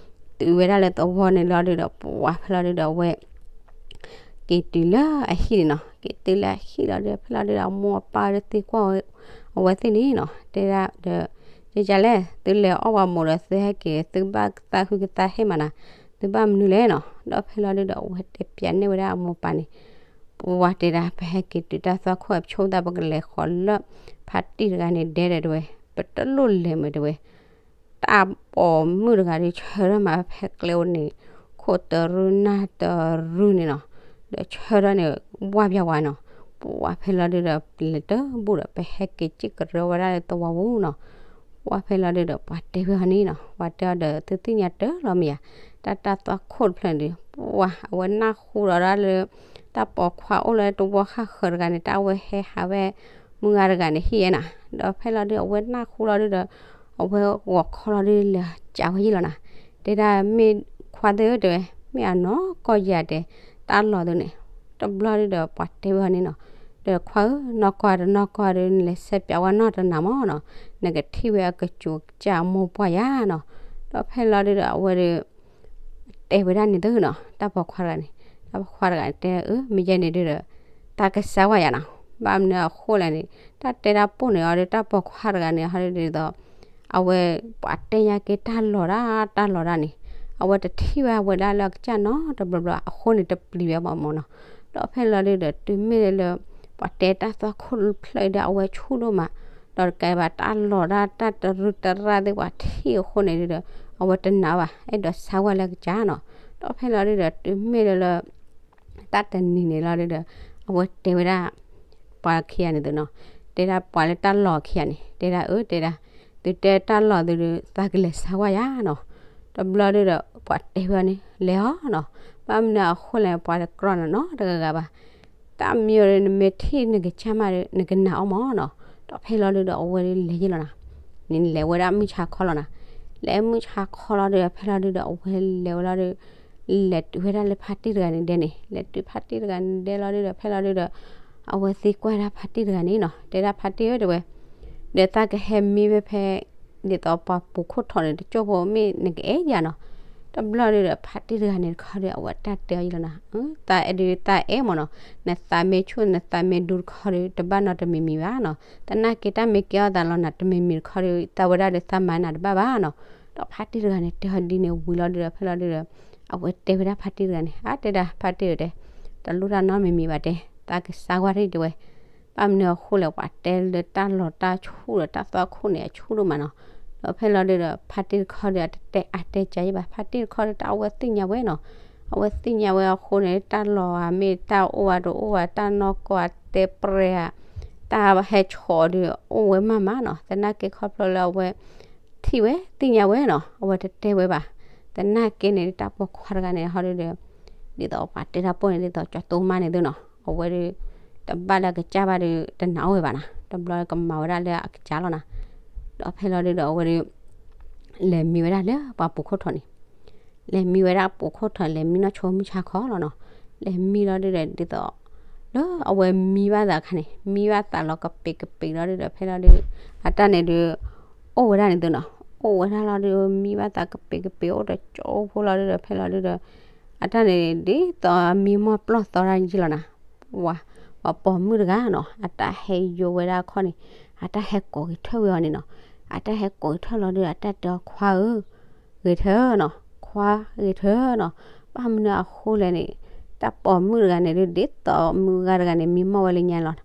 တုၤဝဲဒၣ်လၢသဝီန့ၣ်လီၤဒုဒီး ပှၤဖဲလီၤဒုဒီးအဝဲ က့ၤတုၤလၢအဟံၣ်န့ၣ်နီၤ, က့ၤတုၤလၢအဟံၣ်လီၤဒု ဖဲလီၤဒုဒီး အမိၢ်အပၢ်ဒုသံကွၢ်ဝဲ အဝဲသ့ၣ်န့ၣ်နီၤ, တဲဒၣ်ဒီး ယကလဲၣ် သုလဲၤအီၣ်ဝဲမိၢ်ဒီး သုဟဲက့ၤ သုဘၣ်သးဟုကသးဟ့ၣ်မးနၤ, သုဘၣ်မနုၤလဲၣ်နီၤ, ဒီးဖဲလီၤဒုဒီး အဝဲတဲပျးန့ၢ်ဝဲဒၣ်အမိၢ်ပၢ်န့ၣ်, ပှၤတဲဒၣ် ပဟဲက့ၤတုၤတၢ်သွၣ်ခိၣ်အဆိသး ပကလဲၤဃီၤလၢ ဖါတံၢ်တဂၤန့ၣ်ဒဲဒီးတဲဝဲ, ပတလိၣ်လဲၤမ့ၢ်တဲဝဲ တၢ်ပိာ်မုၣ်တဂၤဒု ဆၢထၢၣ်မးဖဲကျဲအိၣ်န့ၣ် ခိၣ်တရူးနၢ်တရူးန့ၣ်နီၤ, ဒီးဆၢထၢၣ်န့ၣ် ဝါပျၢ်ဝဲနီၤ, ပှၤဖဲလီၤဒုဒီး လဲၤတဘူၣ်ဒီး ပဟဲက့ၤစံၣ်ကရၢဝဲဒၣ်လၢသဝီပူၤနီၤ, ပှၤဖဲလီၤဒုဒီး ပှၤတဲဝဲအီၤန့ၣ်နီၤ, ပှၤတဲအီၤဒီး သုသ့ၣ်ညါတၢ်လီၤမ့ၢ်ယၤ, တၢ်တၢ်သွၣ်ခိၣ်တဖျၢၣ်န့ၣ်ဒု ပှၤအဝဲနၢ်ဟူလီၤဒၣ်လၢ တၢ်ပိာ်ခွါအိၣ်လၢတဝီဃၣ်ဃၢၤတဂၤန့ၣ် တၢ်အဝဲဟဲဟးဝဲ မုၢ်ဂၤတဂၤန့ၣ်ဟံၣ်ယဲနၤ, ဒီးဖဲလီၤဒု အဝဲနၢ်ဟူလီၤဒုဒီး အဝဲဂီၤခီလီၤဒုလဲၤကးဝဲယဲလီၤနၤ, တဲဒၣ်မ့ၢ်ခွါသ့ၣ်ဧၢတဲဝဲ, မ့ၢ်အနီၢ်ကီၢ်ယၤတဲ တၢ်လီၢ်သုန့ၣ်, တဘျီဒုဒီးပှၤတဲဝဲအီၤန့ၣ်နီၤ, ဒီးခွါဧၢ နီၢ်ကီၢ်တနီၢ်ကီၢ်ဒု နလဲၤဆဲးပျးဝဲနီၢ်တနၤမးနီၤ, နကထံၣ်ဝဲအကစူၤကစၢ်အမိၢ်ပှၢ်ယၤနီၤ, ဒီးဖဲလီၤဒုဒီးအဝဲဒု တဲဝဲဒၣ်န့ၣ်သုနီၤ, တၢ်ပိာ်ခွါတဂၤန့ၣ်, တၢ်ပိာ်ခွါတဂၤန့ၣ် တဲအၢ မ့ၢ်ယဲန့ၣ်ဒုဒီး တၢ်ကစၢ်ဝဲယၤနီၤ, ဘၣ်မနုၤအဃိလဲၣ်န့ၣ် တၢ်တဲတၢ်ပိၢ်န့ၣ်အီၤဒီး တၢ်ပိာ်ခွါတဂၤန့ၣ် ဟီဒ်သိး အဝဲ ပှၤတဲညါက့ၤတၢ်လီၤတၢ် တၢ်လီၤတၢ်န့ၣ် အဝဲတထံၣ်ဝဲအဝဲဒၣ်လၢအကစၢ်နီတဘျီဘျီ အဃိန့ၣ်တပျံၤဝဲဘၣ်မးနီၤ, ဒီးဖဲလီၤဒုဒီး တုၤမ့ၢ်လၢ ပှၤတဲတၢ်သွၣ်ခိၣ်တဖျၢၣ်ဒီး အဝဲဆူၣ်ဒိၣ်မး ဒီးတကဲဘၣ်တၢ်လီၤတၢ် တၢ်တရူးတရၣ်သ့ၣ်ပှၤထံၣ်အဃိန့ၣ်ဒုဒီး အဝဲတနာ်ဘၣ် အဲၣ်ဒိးစၢ်ဝဲလၢကစၢ်နီၤ, ဒီးဖဲလီၤဒုဒီး တုၤမ့ၢ်လၢလၢ တၢ်တနံၤန့ၣ်လီၤဒုဒီး အဝဲတဲဝဲဒၣ် ပှၤခံဂၤန့ၣ်သုနီၤ, တဲဒၣ်ပှၤလၢတၢ်လီၢ်ခံဂၤန့ၣ် တဲဒၣ်အၢ တဲဒၣ် သုတဲတၢ်လီၢ်သုဒီး သးကလဲၤစၢ်ဝဲယၤနီၤ, တဘျီဒုဒီး ပှၤတဲဝဲန့ၣ် လဲၤအီၤနီၤ, ဘၣ်မနုၤအဃိလဲၣ် ပှၤတကြီနၤနီတဂၤဂၤဘၣ် တၢ်မံၤဒီး နမ့ၢ်ထံၣ်နကစၢ်မးဒီး နကနာ်အီၤမးနီၤ, ဒီးဖဲလီၤဒုဒီး အဝဲဒုးလဲၤယံၤလီၤနၤ, န့ၣ်လဲၤဝဲဒၣ်မုၢ်ဆါခီလီၤနၤ, လဲၤမုၢ်ဆါခီလီၤဒုဒီး ဖဲလီၤဒုဒီး အဝဲလဲၤဝဲလီၤဒုး လဲၤတုၤဝဲဒၣ်လၢဖါတံၢ်တဂၤန့ၣ်ဒဲန့ၣ် လဲၤတုၤဖါတံၢ်တဂၤန့ၣ်ဒဲလီၤဒုဒီး ဖဲလီၤဒုဒီး အဝဲသံကွၢ်ဒၣ်ဖါတံၢ်တဂၤန့ၣ်နီၤ, တဲဒၣ်ဖါတံၢ်ဧၢ တဲဝဲ ဒီးသးကဟဲမံဝဲဖဲ ဒ်သိးပှၤပူၤခိၣ်ထီၣ်န့ၣ် တကၠိၢ်ဖိမ့ၢ်နကအဲၣ်ယၤနီၤ, တဘျီဒုဒီး ဖါတံၢ်တဂၤန့ၣ်တခီဒီး အဝဲတၢ်တဲအီၤယံၤလီၤနၤ, သးအဲၣ်ဒုးသးအဲၣ်မးနီၤ, နသးမ့ၢ်ဆူၣ် နသးမ့ၢ်ဒူတခီဒီး တဘၣ်နီတမံၤမံၤဘၣ်နီၤ, သနာ်က့တၢ်မ့ၢ်ကဲအီၤသးလီၤနၤ တမံၤမံၤတခီဒီး သးဝဲဒၣ်ဒီးသးမၤနၤတဘၣ်ဘၣ်နီၤ, ဒီးဖါတံၢ်တဂၤန့ၣ် တဲအီၤဒ်န့ၣ်ဝံၤလီၤဒုဒီး ဖဲလီၤဒုဒီး အဝဲတဲဝဲဒၣ်ဖါတံၢ်တဂၤန့ၣ် အါ တဲဒၣ်ဖါတံၢ်ဧၢ တဲ တလိၣ်တၢ်နီတမံၤမံၤဘၣ်တဲ သးကစၢ်ကွၢ်ထံၣ်တဲဝဲ, ဘၣ်မနုၤအဃိလဲၣ် ပှၤတဲလၢတၢ်လီၤတၢ်ဆူၣ်ဒီးတၢ်သွၣ်ခိၣ်န့ၣ် အဆူၣ်ဒိၣ်မးနီၤ. ဒီးဖဲလီၤဒုဒီး ဖါတံၢ်တခီဒီး အတတဲအါတဲကၢယဲၢ်ဘၣ်, ဖါတံၢ်တခီဒီး တၢ်အဝဲသ့ၣ်ညါဝဲနီၤ. အဝဲသ့ၣ်ညါဝဲအဃိန့ၣ် တၢ်လီၤဧါ မ့ၢ်တၢ်အိၣ်ဧါတအိၣ်ဧါ တၢ်နီၢ်ကီၢ်ဧါ တဲပြဲဧါ တၢ်ဟဲဆီးဒီး အိၣ်ဝဲမးမးနီၤ. သနာ်က့ခီဖျိလၢအဝဲ ထံၣ်ဝဲသ့ၣ်ညါဝဲနီၤ, အဝဲတတဲဝဲဘၣ်. သနာ်က့န့ၣ် တၢ်ပိာ်ခွါတဂၤန့ၣ် ဟီဒုဒီး ဒ်သိးပှၤတဲတၢ်ပိာ်န့ၣ် ဒ်သိးကၠီတိမါန့ၣ်သုနီၤ, အဝဲဒု တဘၣ်လၢအကစၢ်ဘၣ်ဒီး တနာ်အိၣ်ဝဲဘၣ်နီၤ, တဘျီကမၤဝဲဒၣ်လၢအကစၢ်လီၤနီၤ. ဒီးဖဲလီၤဒုဒီး အဝဲဒု လဲၤမံဝဲဒၣ်လၢပှၤပူၤခိၣ်ထီးန့ၣ် လဲၤမံဝဲဒၣ်ပူၤခိၣ်ထီး လဲၤမံနီၢ်ဆိမုၢ်ဆါခီလီၤနီၤ. လဲၤမံလီၤဒုဒီး ဒ်သိး လၢအဝဲမံဘၣ်သးအခါန့ၣ် မံဘၣ်သးလီၤကပံးကပံးလီၤဒုဒီး ဖဲလီၤဒု အတၢ်န့ၣ်ဒု အိၣ်ဝဲဒၣ်န့ၣ်သုနီၤ, အိၣ်ဝဲဒၣ်လီၤဒု မံဘၣ်သးကပံးကပံး အိၣ်တကၠိဖိလီၤဒုဒီး ဖဲလီၤဒုဒီး အတၢ်န့ၣ်ဒ်သိးမံမီၢ်ပျီၢ်သီတၢ်ယံာ်လီၤနီၤ. ပှၤ ပှၤပိာ်မုၣ်တဂၤနီၤ အတၢ်ဟဲယိဝဲဒၣ်အခီၣ်န့ၣ် အတၢ်ဟဲကိးဂဲၤထၢၣ်ဝဲအီၤန့ၣ်နီၤ. အတၢ်ဟဲကိးဂဲၤထၢၣ်လီၤဒုဒီး အတၢ်တဲအီၤ ခွါဧၢ ဂဲၤထၢၣ်နီၤ, ခွါဂဲၤထၢၣ်နီၤ. ဘၣ်မနုၤအဃိလဲၣ်န့ၣ် တၢ်ပိာ်မုၣ်တဂၤန့ၣ်ဒု ဒ်သိးမုၢ်ဂၤတဂၤန့ၣ် မံမီၢ်ဝဲလၢညါလီၤ.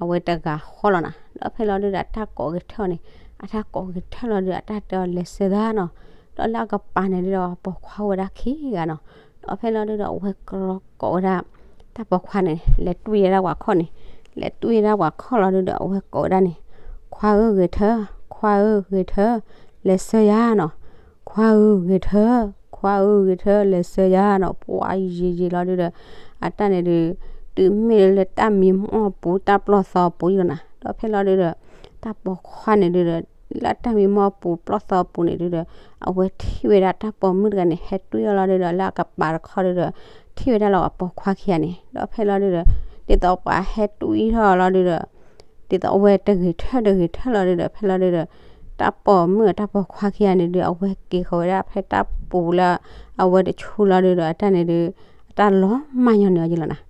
အဝဲတဂၤဃီလီၤနီၤ. ဒီးဖဲလီၤဒုဒီး အတၢ်ကိးဂဲၤထၢၣ်န့ၣ် အတၢ်ကိးဂဲၤထၢၣ်လီၤဒုဒီး အတၢ်တဲအီၤ လဲၤဆှၢသၢနီၤ. ဒီးလၢအကပၤန့ၣ်ဒုဒီး ပိာ်ခွါဝဲဒၣ်ခံဂၤနီၤ. ဒီးဖဲလီၤဒုဒီး အဝဲကြီကိးဝဲဒၣ် တၢ်ပိာ်ခွါန့ၣ် လဲၤတွံၢ်ဝဲဒၣ်ပှၤခီၣ်န့ၣ်, လဲၤတွံၢ်ဝဲဒၣ်ပှၤခီၣ်လီၤဒုဒီး အဝဲကိးဝဲဒၣ်န့ၣ်, ခွါဧၢဂဲၤထၢၣ်, ခွါဧၢဂဲၤထၢၣ်, လဲၤဆှၢယၤနီၤ. ခွါဧၢဂဲၤထၢၣ်, ခွါဧၢဂဲၤထၢၣ် လဲၤဆှၢယၤနီၤ. ပှၤယံာ်ယံာ်လီၤဒုဒီး အတၢ်န့ၣ်ဒု တုၤမ့ၢ်လၢတၢ်မံမီၢ်ပူၤ တၢ်ပျီၢ်သီပူၤယံာ်လီၤနီၤ. ဒီးဖဲလီၤဒုဒီး တၢ်ပိာ်ခွါန့ၣ်ဒုဒီး လၢတၢ်မံမီၢ်ပူၤပျီၢ်သီပူၤန့ၣ်ဒုဒီး အဝဲထံၣ်ဝဲဒၣ်တၢ်ပိာ်မုၣ်တဂၤန့ၣ် ဟဲတွံၢ်အီၤလီၤဒုဒီး လၢအကပၤတခီဒုဒီး ထံၣ်ဝဲဒၣ်လီၤအပိာ်ခွါခံဂၤန့ၣ်. ဒီးဖဲလီၤဒုဒီး ဒ်သိးပှၤဟဲတွံၢ်ထီၣ်လီၤဒုဒီး ဒ်သိးအဝဲတဂဲၤထၢၣ်တဂဲၤထၢၣ်လီၤဒုဒီး ဖဲလီၤဒုဒီး တၢ်ပိာ်မုၣ်အတၢ်ပိာ်ခွါခံဂၤန့ၣ်ဒု အဝဲက့ၤဃီၤဝဲဒၣ်ဖဲတၢ်ပူၤလၢ အဝဲတဆူလီၤဒုဒီး အတၢ်န့ၣ်ဒု အတၢ်လီၤမၢ်ညီန့ၢ်အီၤယံာ်လီၤနီၤ.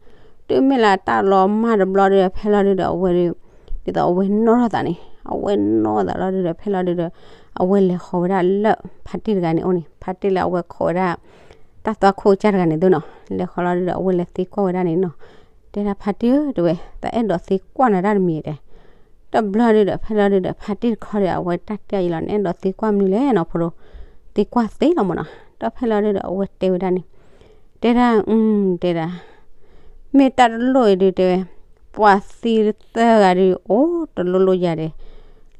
တုၤမ့ၢ်လၢအတၢ်လီၤမၢ်တဘျီဒုဒီး ဖဲလီၤဒုဒီး အဝဲဒု ဒ်သိးအဝဲနီၣ်ထီၣ်သးန့ၣ် အဝဲနီၣ်သးလီၤဒုဒီး ဖဲလီၤဒုဒီး အဝဲလဲၤဃီၤဝဲဒၣ်လၢ ဖါတံၢ်တဂၤန့ၣ်အိၣ်န့ၣ် ဖါတံၢ်လၢအဝဲခိးဝဲဒၣ် တၢ်သွၣ်ခိၣ်ကစၢ်တဂၤန့ၣ်သုနီၤ. လဲၤဃီၤလီၤဒုဒီး အဝဲလဲၤသံကွၢ်ဝဲဒၣ်န့ၣ်နီၤ. တဲဒၣ်ဖါတံၢ်ဧၢ တဲဝဲ သးအဲၣ်ဒိးသံကွၢ်နၤတၢ်တမံၤတဲ. တဘျီဒုဒီး ဖဲလီၤဒုဒီး ဖါတံၢ်တခီဒီး အဝဲတၢ်တဲအီၤယံာ်လီၤ နအဲၣ်ဒိးသံကွၢ်မနုၤလဲၣ်နီၤဖိဒိၣ်, သံကွၢ်သ့လီၤမၢ်နီၤ. ဒီးဖဲလီၤဒုဒီး အဝဲတဲဝဲဒၣ်န့ၣ် တဲဒၣ် တဲဒၣ် မ့ၢ်တၢ်တလိၣ်အံၤဒုတဲဝဲ ပှၤသံသၢဂၤဒု အိၣ်တလိၣ်လိၣ်ယၤဒဲး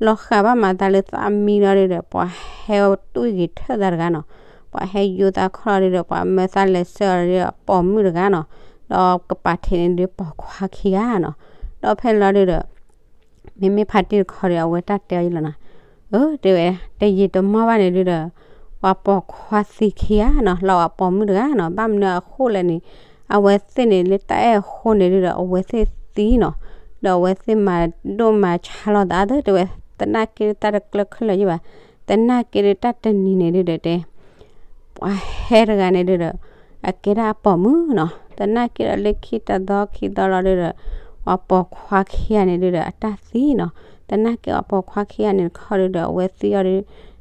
လီၤဃာ်ဘၣ်မၤသးလၢသးမံလီၤဒုဒီး ပှၤဟဲတွံၢ်ဂဲၤထၢၣ်သးတဂၤနီၤ, ပှၤဟဲယိသးခီလီၤဒုဒီး ပှၤမၢသးလဲၤဆှၢအီၤဒုဒီး ပိာ်မုၣ်တဂၤနီၤ, ဒီးကပၤထံးန့ၣ်ဒု ပိာ်ခွါခံဂၤနီၤ. ဒီးဖဲလီၤဒုဒီး မ့မ့ၢ်ဖါတံၢ်တခီဒီး အဝဲတၢ်တဲအီၤယံာ်လီၤနီၤ. အၢ တဲဝဲ တယံာ်တမီၢ်ဘၣ်န့ၣ်ဒုဒီး ပှၤပိာ်ခွါသံခံဂၤနီၤ လီၤအပိာ်မုၣ်တဂၤနီၤ. ဘၣ်မနုၤအဃိလဲၣ်န့ၣ် အဝဲသ့ၣ်န့ၣ် လၢတၢ်အဲၣ်အဃိန့ၣ်ဒုဒီး အဝဲသ့ၣ်သံနီၤ, ဒီးအဝဲသ့ၣ်မၤဒိၣ်မၤဆါလိာ်သးသ့ တဲဝဲ သနာ်က့တၢ်တကျၢၤခဲလၢာ်ယံာ်ဘၣ်, သနာ်က့ဒုတၢ်တနံၤန့ၣ်ဒုဒီးတဲ ပှၤဟဲတဂၤန့ၣ်ဒုဒီး အကဲဒၣ်အပိာ်မုၣ်နီၤ, သနာ်က့ဒီးလၢခံတသီခံသီလီၤဒုဒီး ပှၤပိာ်ခွါခံဂၤန့ၣ်ဒုဒီး အတၢ်သံနီၤ, သနာ်က့ပှၤပိာ်ခွါခံဂၤန့ၣ်တခီဒုဒီး အဝဲသံအီၤဒု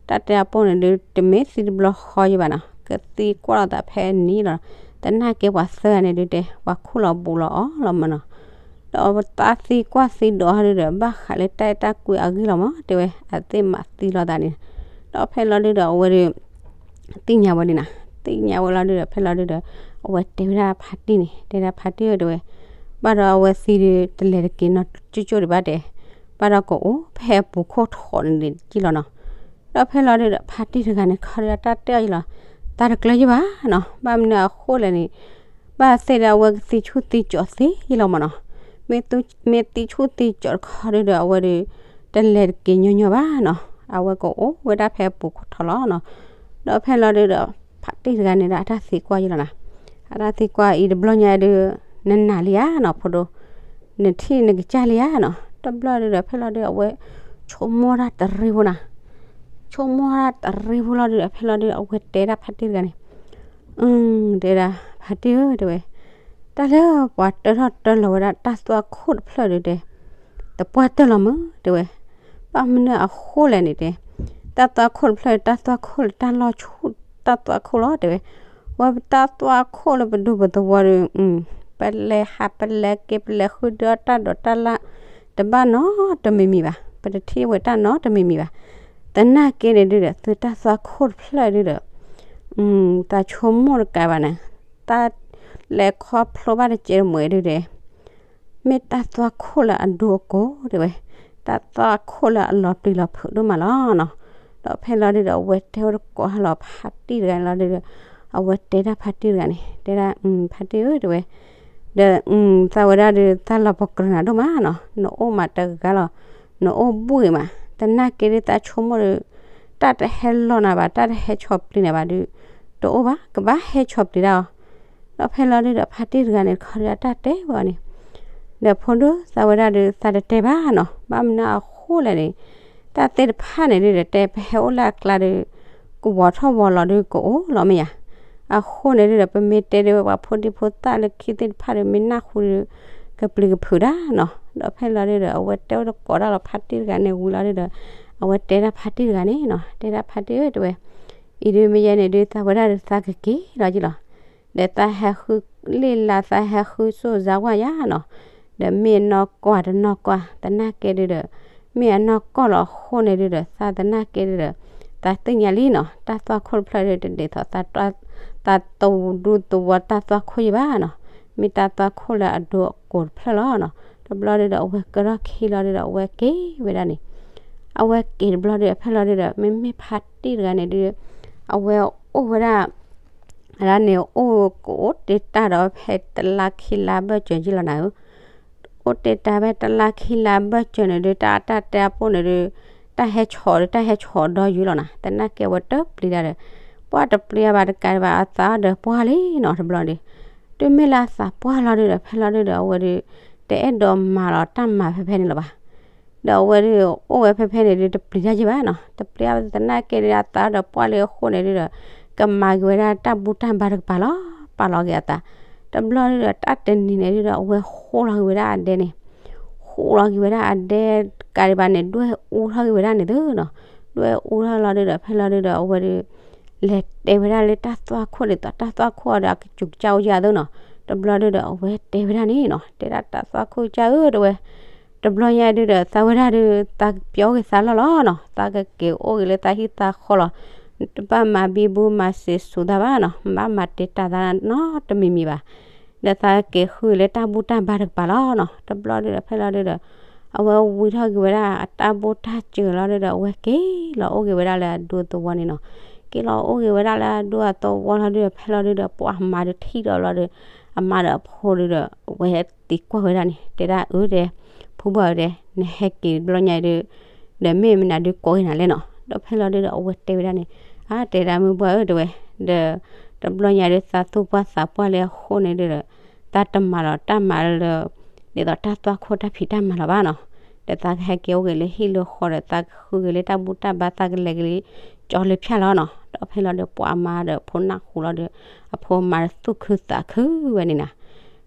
တၢ်တဲအပိာ်န့ၣ်ဒု တမ့ၢ်သံတဘျီဃီယံာ်ဘၣ်နီၤ, ကသံကွၢ်လိာ်သးဖဲအနံၤလီၤ, သနာ်က့ပှၤသၢဂၤန့ၣ်ဒုတဲ ပှၤခူၣ်လီၤဘူးလီၤအီၤလီၤမၢ်နီၤ, ဒီးတၢ်သံကွၢ်သံဒိးဟီဒုဒီး ဘၣ်ဃးလၢတၢ်အဲၣ်တၢ်ကွံအဂ့ၢ်လီၤမၢ် တဲဝဲ အသ့ၣ်မၤသံလိာ်သးန့ၣ်, ဒီးဖဲလီၤဒုဒီး အဝဲဒု သ့ၣ်ညါဝဲဒၣ်နီၤ, သ့ၣ်ညါဝဲလီၤဒုဒီး ဖဲလီၤဒုဒီး အဝဲတဲဝဲဒၣ်ဖါတံၢ်န့ၣ် တဲဒၣ်ဖါတံၢ်ဧၢ တဲဝဲ, ဘၣ်ဒီးအဝဲသံဒု တလဲၤတက့ၤနီၢ်ကၠိကၠိဒံးဘၣ်တဲ, ဘၣ်ဒီးကအိၣ်ဖဲအပူၤခိၣ်ထီးန့ၣ်ဒုးက့ၢ်လီၤနီၤ, ဒီးဖဲလီၤဒုဒီး ဖါတံၢ်တဂၤန့ၣ် ခီဒုဒီးတၢ်တဲအီၤယံာ်လီၤ, တၢ်တကျၢၤယံာ်ဘၣ်နီၤ, ဘၣ်မနုၤအဃိလဲၣ်န့ၣ် ဘၣ်သ့ၣ်ဒီးအဝဲကသံဆူၣ်သံကၠီာ်သ့ယံာ်လီၤမၢ်နီၤ, မ့ၢ်သံဆူၣ်သံကၠီာ်တခီဒုဒီး အဝဲဒု တလဲၤတက့ၤညီညီဘၣ်နီၤ, အဝဲကအိၣ်ဝဲဒၣ်ဖဲအပူၤခိၣ်ထီးလီၤနီၤ, ဒီးဖဲလီၤဒုဒီး ဖါတံၢ်တဂၤန့ၣ်ဒီး အတၢ်သံကွၢ်ယံာ်လီၤနီၤ, အတၢ်သံကွၢ်အံၤတဘျီညါဒု နနာ်လံဧါနီၤ ဖိဒိၣ်, နထံၣ်နကစၢ်လံဧါနီၤ, တဘျီဒုဒီး ဖဲလီၤဒု အဝဲ ဆိကမိၣ်တၢ်တရံးဖိနီၤ, ဆိကမိၣ်တၢ်တရံးဖိလီၤဒုဒီး ဖဲလီၤဒု အဝဲတဲဒၣ်ဖါတံၢ်တဂၤန့ၣ် အၢ တဲဒၣ် ဖါတံၢ်ဧၢ တဲဝဲ, တၢ်လၢပှၤတၢထီၣ်တၢလီၤဝဲဒၣ်တၢ်သွၣ်ခိၣ်တဖျၢၣ်ဒုတဲ, တပှၢ်တၢၢ်လီၤမၢ် တဲဝဲ, ဘၣ်မနုၤအဃိလဲၣ်န့ၣ်တဲ, တၢ်သွၣ်ခိၣ်တဖျၢၣ် တၢ်သွၣ်ခိၣ်လၢတၢ်လီၢ်ဆူၣ် တၢ်သွၣ်ခိၣ်လီၤ တဲဝဲ, ဝဲပတၢ်သွၣ်ခိၣ်လၢပဒူပသဝီဒီး ပလဲၤဟးပလဲၤက့ၤ ပလဲၤဃုဒုးအီၣ်တၢ်ဒိးတၢ်လၢ် တဘၣ်နီတမံၤမံၤဘၣ်, ပတထံၣ်ဝဲတၢ်နီတမံၤမံၤဘၣ်. သနာ်က့န့ၣ်ဒုဒီး သုတၢ်သွၣ်ခိၣ်တဖျၢၣ်ဒုဒီး သးဆိကမိၣ်တကးဘၣ်န့ၣ်, တၢ်လဲၤခီဖျိဘၣ်တကဲတမှဲၤဒုဒီး မ့ၢ်တၢ်သွၣ်ခိၣ်လၢအဒိအကိးတဲဝဲ, တၢ်သွၣ်ခိၣ်လၢအလီၤပျံၤလီၤဖုးဒိၣ်မးလီၤနီၤ. ဒီးဖဲလီၤဒုဒီး အဝဲတဲအိၣ်တကိးဟါလီၤဖါတံၢ်တဂၤန့ၣ်လီၤဒုဒီး အဝဲတဲတၢ်ဖါတံၢ်တဂၤန့ၣ် တဲဒၣ် ဖါတံၢ်ဧၢတဲဝဲ, ဒီး သးဝဲဒၣ်ဒုး သးလီၤပကြၢးနၤဒိၣ်မးနီၤ, နအိၣ်မးတဂၤလီၤ, နအိၣ်ဘှံးဂ့ၤမး, သနာ်က့ဒုးသးဆိကမိၣ်ဒီး တၢ်တဟဲလီၤနၤဘၣ်, တၢ်တဟဲဆီၣ်ပျံၤနၤဘၣ်ဒုး တအိၣ်ဘၣ်, ကဘၣ်ဟဲဆီၣ်ပျံၤဒၣ်အီၤ. ဒီးဖဲလီၤဒုဒီး ဖါတံၢ်တဂၤန့ၣ် တခီဒုးအတၢ်တဲဝဲအီၤန့ၣ်, ဒီးဖိဒိၣ် သးဝဲဒၣ်ဒုး သးတတဲဘၣ်နီၤ, ဘၣ်မနုၤအဃိလဲၣ်န့ၣ်, တၢ်သ့ၣ်တဖၣ်န့ၣ်ဒုဒီး တဲပဟဲအိၣ်လၢအကျါဒီး ကဝီၤထီၣ်ဝီၤလီၤဒုးကအိၣ်လီၤမ့ၢ်ဧါ. အဃိန့ၣ်ဒုဒီး ပမ့ၢ်တဲဒုးပှၤဖိဒံဖိသၣ်လၢခံသ့ၣ်တဖၣ်ဒီး မ့ၢ်နၢ်ဟူဒီး ကပျံၤကဖုးဒၣ်နီၤ. ဒီးဖဲလီၤဒုဒီး အဝဲတဲအိၣ်တကိးတၢ်လီၤဖါတံၢ်တဂၤန့ၣ်ဝံၤလီၤဒုဒီး အဝဲတဲဒၣ်ဖါတံၢ်တဂၤန့ၣ်နီၤ, တဲဒၣ်ဖါတံၢ်ဧၢတဲဝဲ, အံၤဒုးမ့ၢ်ယဲန့ၣ်ဒုး သးဝဲဒၣ်ဒုးသးကက့ၤလီၤက့ၤလီၤ. ဒီးသးဟဲဃုလ့ၣ်လါ သးဟဲဃုစိၢ်စါဝၢ်ယါနီၤ, ဒီးမ့ၢ်နီၢ်ကွၢ်တနီၢ်ကွၢ် သနာ်က့ဒုဒီး မ့ၢ်အနီၢ်ကွၢ်လီၤအဃိန့ၣ်ဒုဒီး သးသနာ်က့ဒုဒီး သးသ့ၣ်ညါလံနီၤ, တၢ်သွၣ်ခိၣ်တဖျၢၣ်ဒုး တဒ်သိး သးတဒူသဝီတၢ်သွၣ်ခိၣ်ယံၤဘၣ်နီၤ, မ့ၢ်တၢ်သွၣ်ခိၣ်လၢအဒိအကိးတဖျၢၣ်လီၤနီၤ. တဘျီဒုဒီး အဝဲကဲထီၣ်ခံလီၤဒုဒီး အဝဲက့ၤဝဲဒၣ်န့ၣ်, အဝဲက့ၤတဘျီဒုဒီး ဖဲလီၤဒုဒီး မ့မ့ၢ်ဖါတံၢ်တဂၤန့ၣ်ဒု အဝဲအိၣ်ဝဲဒၣ် အဒၣ်န့ၣ် အိၣ်ကအိၣ်တ့ၢ်တၢ်ဒီးဖဲတလါခံလါဘၢၣ်စၢၤယံၤလီၤနၤဧၢ, အိၣ်တ့ၢ်တၢ်ဖဲတလါခံလါဘၢၣ်စၢၤန့ၣ်ဒုး တၢ်တၢ်တဲအပိၢ်န့ၣ်ဒုး တၢ်ဟဲဆီၣ်ဒီး တၢ်ဟဲဆီၣ်ဒီးယံၤလီၤနၤ, သနာ်က့အဝဲတပျံၤတၢ်ဒီး ပှၢ်တပျံၤအဘၣ်တကးဒံးဘၣ် အသးအီၤဒီးပှၢ်လံနီၤ တဘျီန့ၣ်ဒုး, တုၤမ့ၢ်လၢအသးပှၢ်လီၤဒုဒီး ဖဲလီၤဒုဒီး အဝဲဒုး တအဲၣ်ဒိးမၤလီၤတၢ်မၤဖဲဖဲန့ၣ်လၢၤဘၣ်. ဒီးအဝဲဒုး အိၣ်ဝဲဖဲဖဲန့ၣ်ဒုး တပျံၤတၢ်ယံၤဘၣ်နီၤ, တပျံၤအဘၣ်သနာ်က့ဒုး အသးအီၤဒီးပှၢ်လံအဃိန့ၣ်ဒုဒီး ကမၤက့ၤဝဲဒၣ်တၢ်ဘူၣ်တၢ်ဘါတကပၤလီၤ, ပာ်လီၤက့ၤအသး. တဘျီဒုဒီး တၢ်တနံၤန့ၣ်ဒုဒီး အဝဲဃိလီၤက့ၤဝဲဒၣ်အဒဲန့ၣ်, ဃိလီၤက့ၤဝဲဒၣ်အဒဲတကးဒံးဘၣ်န့ၣ် ဒွဲၣ်အူထီၣ်က့ၤဝဲဒၣ်န့ၣ်သုနီၤ, ဒွဲၣ်အူထီၣ်လီၤဒုဒီး ဖဲလီၤဒုဒီး အဝဲဒုး လဲၤတဲဝဲဒၣ်လၢတၢ်သွၣ်ခိၣ်ဒ်သိး တၢ်သွၣ်ခိၣ်အီၤဒီး အကစူးကစၢ်အိၣ်ယါသုနီၤ, တဘျီဒုဒီး အဝဲတဲဝဲဒၣ်န့ၣ်နီၤ, တဲဒၣ်တၢ်သွၣ်ခိၣ်ကစၢ်ဧၢ တဲဝဲ တဘျီညါဒုဒီး သးဝဲဒၣ်ဒုး သးကပျီအိၣ်က့ၤသးလီၢ်လီၢ်နီၤ, သးကက့ၤအိၣ်က့ၤလၢသးဟံၣ်သးဃီလီၤ, တဘၣ်မၤဘံဘူမၤစံးဆူသးဘၣ်နီၤ, ဘၣ်မၤတ့ၢ်တၢ်သးနီတမံၤမံၤဘၣ်, ဒီးသးက့ၤဃုလၢတၢ်ဘူၣ်တၢ်ဘါတကပၤလီၤနီၤ. တဘျီဒုဒီး ဖဲလီၤဒုဒီး အဝဲဝံထီၣ်က့ၤဝဲဒၣ်အတၢ်ဘူၣ်တၢ်စၢၤလီၤဒုဒီး အဝဲက့ၤလီၤအိၣ်က့ၤဝဲဒၣ်လၢအဒူသဝီန့ၣ်နီၤ, က့ၤလီၤအိၣ်က့ၤဝဲဒၣ်လၢအဒူအသဝီလီၤဒုဒီး ဖဲလီၤဒုဒီး ပှၤအမါဒုးထံၣ်ဒီးလီၤဒုး အမါဒီးအဖိဒုဒီး အဝဲသံကွၢ်ဝဲဒၣ်န့ၣ် တဲဒၣ်အၢတဲ ဖုဘၣ်ဧၢတဲ နဟဲက့ၤတဘျီညါဒု ဒီးမ့ၢ်မနုၤဒုကိးက့ၤနၤလဲၣ်နီၤ. ဒီးဖဲလီၤဒုဒီး အဝဲတဲဝဲဒၣ်န့ၣ် အါ တဲဒၣ်မုၢ်ပှၢ်ဧၢတဲဝဲ, ဒီး တဘျီညါဒု သးသူၣ်ပှၢ်သးပှၢ်လံအဃိန့ၣ်ဒုဒီး သးတမၤလီၤတၢ်မၤလၢ ဒ်သိးတၢ်သွၣ်ခိၣ်တၢ်ဖံးတၢ်မၤလီၤဘၣ်နီၤ, ဒီးသးကဟဲက့ၤအိၣ်က့ၤလၢဟံၣ်လၢဃီဒီး သးကဃုက့ၤလၢတၢ်ဘူၣ်တၢ်ဘါ သးကလဲၤက့ၤလၢကၠီလၢဖၠၣ်လီၤနီၤ. ဒီးဖဲလီၤဒု ပှၤအမါဒီးဖိနၢ်ဟူလီၤဒု အဖိမါဒီးသူၣ်ခုသးခုဝဲန့ၣ်နီၤ.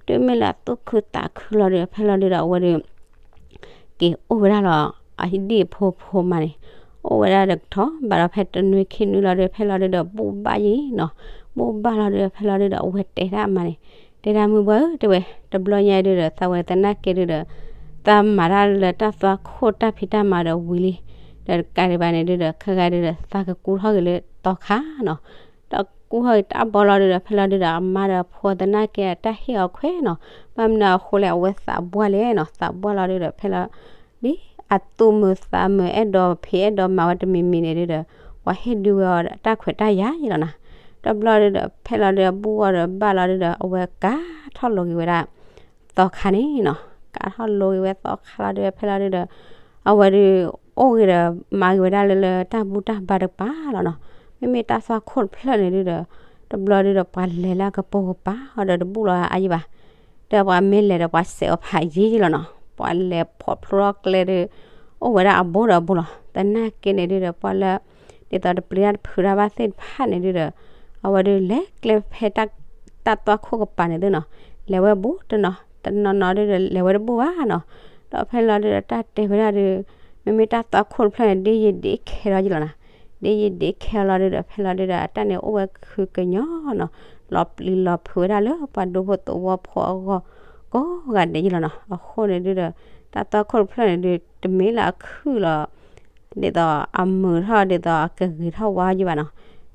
တုၤမ့ၢ်လၢအသူၣ်ခုသးခုလီၤဒု ဖဲလီၤဒုဒီး အဝဲဒု က့ၤအိၣ်ဝဲဒၣ်လီၤ အဒံၣ်အဖိဖိမါန့ၣ် အိၣ်ဝဲဒၣ်ဒီးကထီဘၣ်ဒီး ဖဲတနွံခံနွံလီၤဒု ဖဲလီၤဒုဒီး ဘူၣ်ဘၣ်ယံၤနီၤ, ဘူၣ်ဘၣ်လီၤဒု ဖဲလီၤဒုဒီး အဝဲတဲဒၣ်အမါန့ၣ် တဲဒၣ်မုၢ်ပှၢ်ဧၢတဲဝဲ, တဘျီညါဒုဒီး သးဝဲသနာ်က့ဒုဒီး သးမၤတၢ်လၢတၢ်သွၣ်ခိၣ်တၢ်ဖံးတၢ်မၤဒီးဝံၤလံ, ဒီးတကးဒံးဘၣ်န့ၣ်ဒုဒီး ခဲဂၤဒုဒီး သးကကူထီၣ်က့ၤလၢသီခါနီၤ. ဒီးကူထီၣ်က့ၤတၢ်ဘီလီၤဒုဒီး ဖဲလီၤဒုဒီး အမါဒီးအဖိသနာ်က့အတၢ်ဟ့ၣ်အီၤခွဲးနီၤ, ဘၣ်မနုၤအဃိလဲၣ် အဝဲသးပှၢ်လဲၣ်နီၤ, သးပှၢ်လီၤဒုဒီး ဖဲလီၤ ဒ်အသူၣ်မုာ်သးမုာ် အဲၣ်ဒိးဖံးအဲၣ်ဒိးမၤဝဲတမံၤမံၤန့ၣ်ဒုဒီး ပှၤဟ့ၣ်ဒုဝဲအီၤတၢ်ခွဲးတၢ်ယာ်ယံၤလီၤနီၤ. တဘျီဒုဒီး ဖဲလီၤဒုဒီး ဘူၣ်အီၤဒီးဘၣ်လီၤဒုဒီး အဝဲကၤထီၣ်လိၤက့ၤဝဲဒၣ် သီခါန့ၣ်နီၤ, ကၤထီၣ်လိၤက့ၤဝဲသီခါလီၤဒုဒီး ဖဲလီၤဒုဒီး အဝဲဒု အိၣ်ဂ့ၤဒီး မၤဂ့ၤဝဲဒၣ်လၢလၢတၢ်ဘူၣ်တၢ်ဘါတကပၤလီၤနီၤ. မ့မ့ၢ်တၢ်သွၣ်ခိၣ်တဖျၢၣ်န့ၣ်ဒုဒီး တဘျီဒုဒီး ပှၤလဲၤလၢအကပိာ်ကပၤအီၤဒီး တဘူၣ်လီၤအါယံၤဘၣ်. ဒီးပှၤမ့ၢ်လဲၤဒီး ပှၤစဲးအီၤဖးယံၤလီၤနီၤ. ပှၤလဲၤဖီၣ်ဖျိထီၣ်ကျဲဒု အိၣ်ဝဲဒၣ်အဘူးဒီးအဘူးလီၤ. သနာ်က့န့ၣ်ဒုဒီး ပှၤလၢ ဒ်သိးတပျံၤတၢ်တဖုးတၢ်ဘၣ်သ့ၣ်တဖၣ်န့ၣ်ဒုဒီး အဝဲဒု လဲၤကျဲဖဲတၢ်သွၣ်ခိၣ်ကပၤန့ၣ်သုနီၤ, လဲၤဝဲဘူးတနီၤ တနီၤနီၤဒုဒီး လဲၤဝဲတဘူးဘၣ်နီၤ. ဒီးဖဲလီၤဒုဒီး တၢ်တဲဝဲဒၣ်ဒု မ့မ့ၢ်တၢ်သွၣ်ခိၣ်တဖျၢၣ်န့ၣ် ဒ်ယံၤဒ်ခဲလီၤယံၤလီၤနီၤ, ဒ်ယံၤဒ်ခဲလီၤဒုဒီး ဖဲလီၤဒုဒီး အတၢ်န့ၣ်အိၣ်ဝဲခုကညီနီၤ. လီၤပျံၤလီၤဖုးဝဲဒၣ်လၢပှၤဒူဖိသဝီဖိအဂီၢ် ကိးဂၤဒဲးယ့ၢ်လီၤနီၤ. အဃိန့ၣ်ဒုဒီး တၢ်သွၣ်ခိၣ်တဖျၢၣ်န့ၣ်ဒု တမ့ၢ်လၢအခုၣ်လီၤ ဒ်သိးအမုာ်ထီၣ် ဒ်သိးအကဂ့ၤထီၣ်ဝါယ့ၢ်ဘၣ်နီၤ.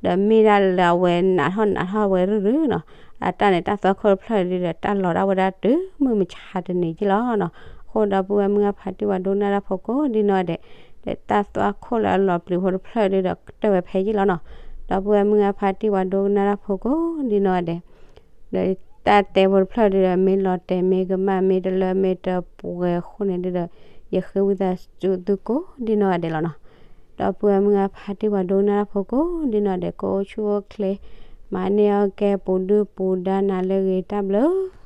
ဒီးမ့ၢ်ဒၣ်လၢအဝဲနးထီၣ်နးထီၣ်ဝဲရုၢ်ရုၢ်နီၤ. အတၢ်န့ၣ် တၢ်သွၣ်ခိၣ်တဖျၢၣ်ဒုဒီး တၢ်လီၤဒၣ်ဝဲဒၣ်တုၤမုၢ်မဆါတနံၤယ့ၢ်လီၤနီၤ. အဃိဒီပုၢ်ဝဲၢ်မုၢ်ဂၢ်ဖါတံၢ်ဝဲဒိကနၣ်တၢ်ဖိကိးဒ်နီၢ်ဂၤဒဲး ဒီးတၢ်သွၣ်ခိၣ်လၢအလီၤပျံၤဖိတဖျၢၣ်ဒုဒီး ကတၢၢ်ဝဲဖဲယ့ၢ်လီၤနီၤ. ဒီပုၢ်ဝဲၢ်မုၢ်ဂၢ်ဖါတံၢ်ဝဲဒိကနၣ်တၢ်ဖိကိးဒ်နီၢ်ဂၤဒဲး ဒီးတၢ်တဲဖိတဖျၢၣ်ဒုဒီး မ့ၢ်လီၤတဲာ်မ့ၢ်ကမၣ် မ့ၢ်တလၢမ့ၢ်တပှဲၤအဃိန့ၣ်ဒုဒီး ယဃ့ဝံသးစူၤသုကိးဒ်နီၢ်ဂၤဒဲးလီၤနီၤ. ဒီပုၢ်ဝဲၢ်မုၢ်ဂၢ်ဖါတံၢ်ဝဲဒိကနၣ်တၢ်ဖိကိးဒ်နီၢ်ဂၤဒဲး ကအိၣ်ဆူၣ်အိၣ်ချ့ မၤန့ၢ်အီၣ်ကဲ ပူၤဒုၣ်ပူၤဒါနၤလၢအဂ့ၤ တၢ်ဘျုး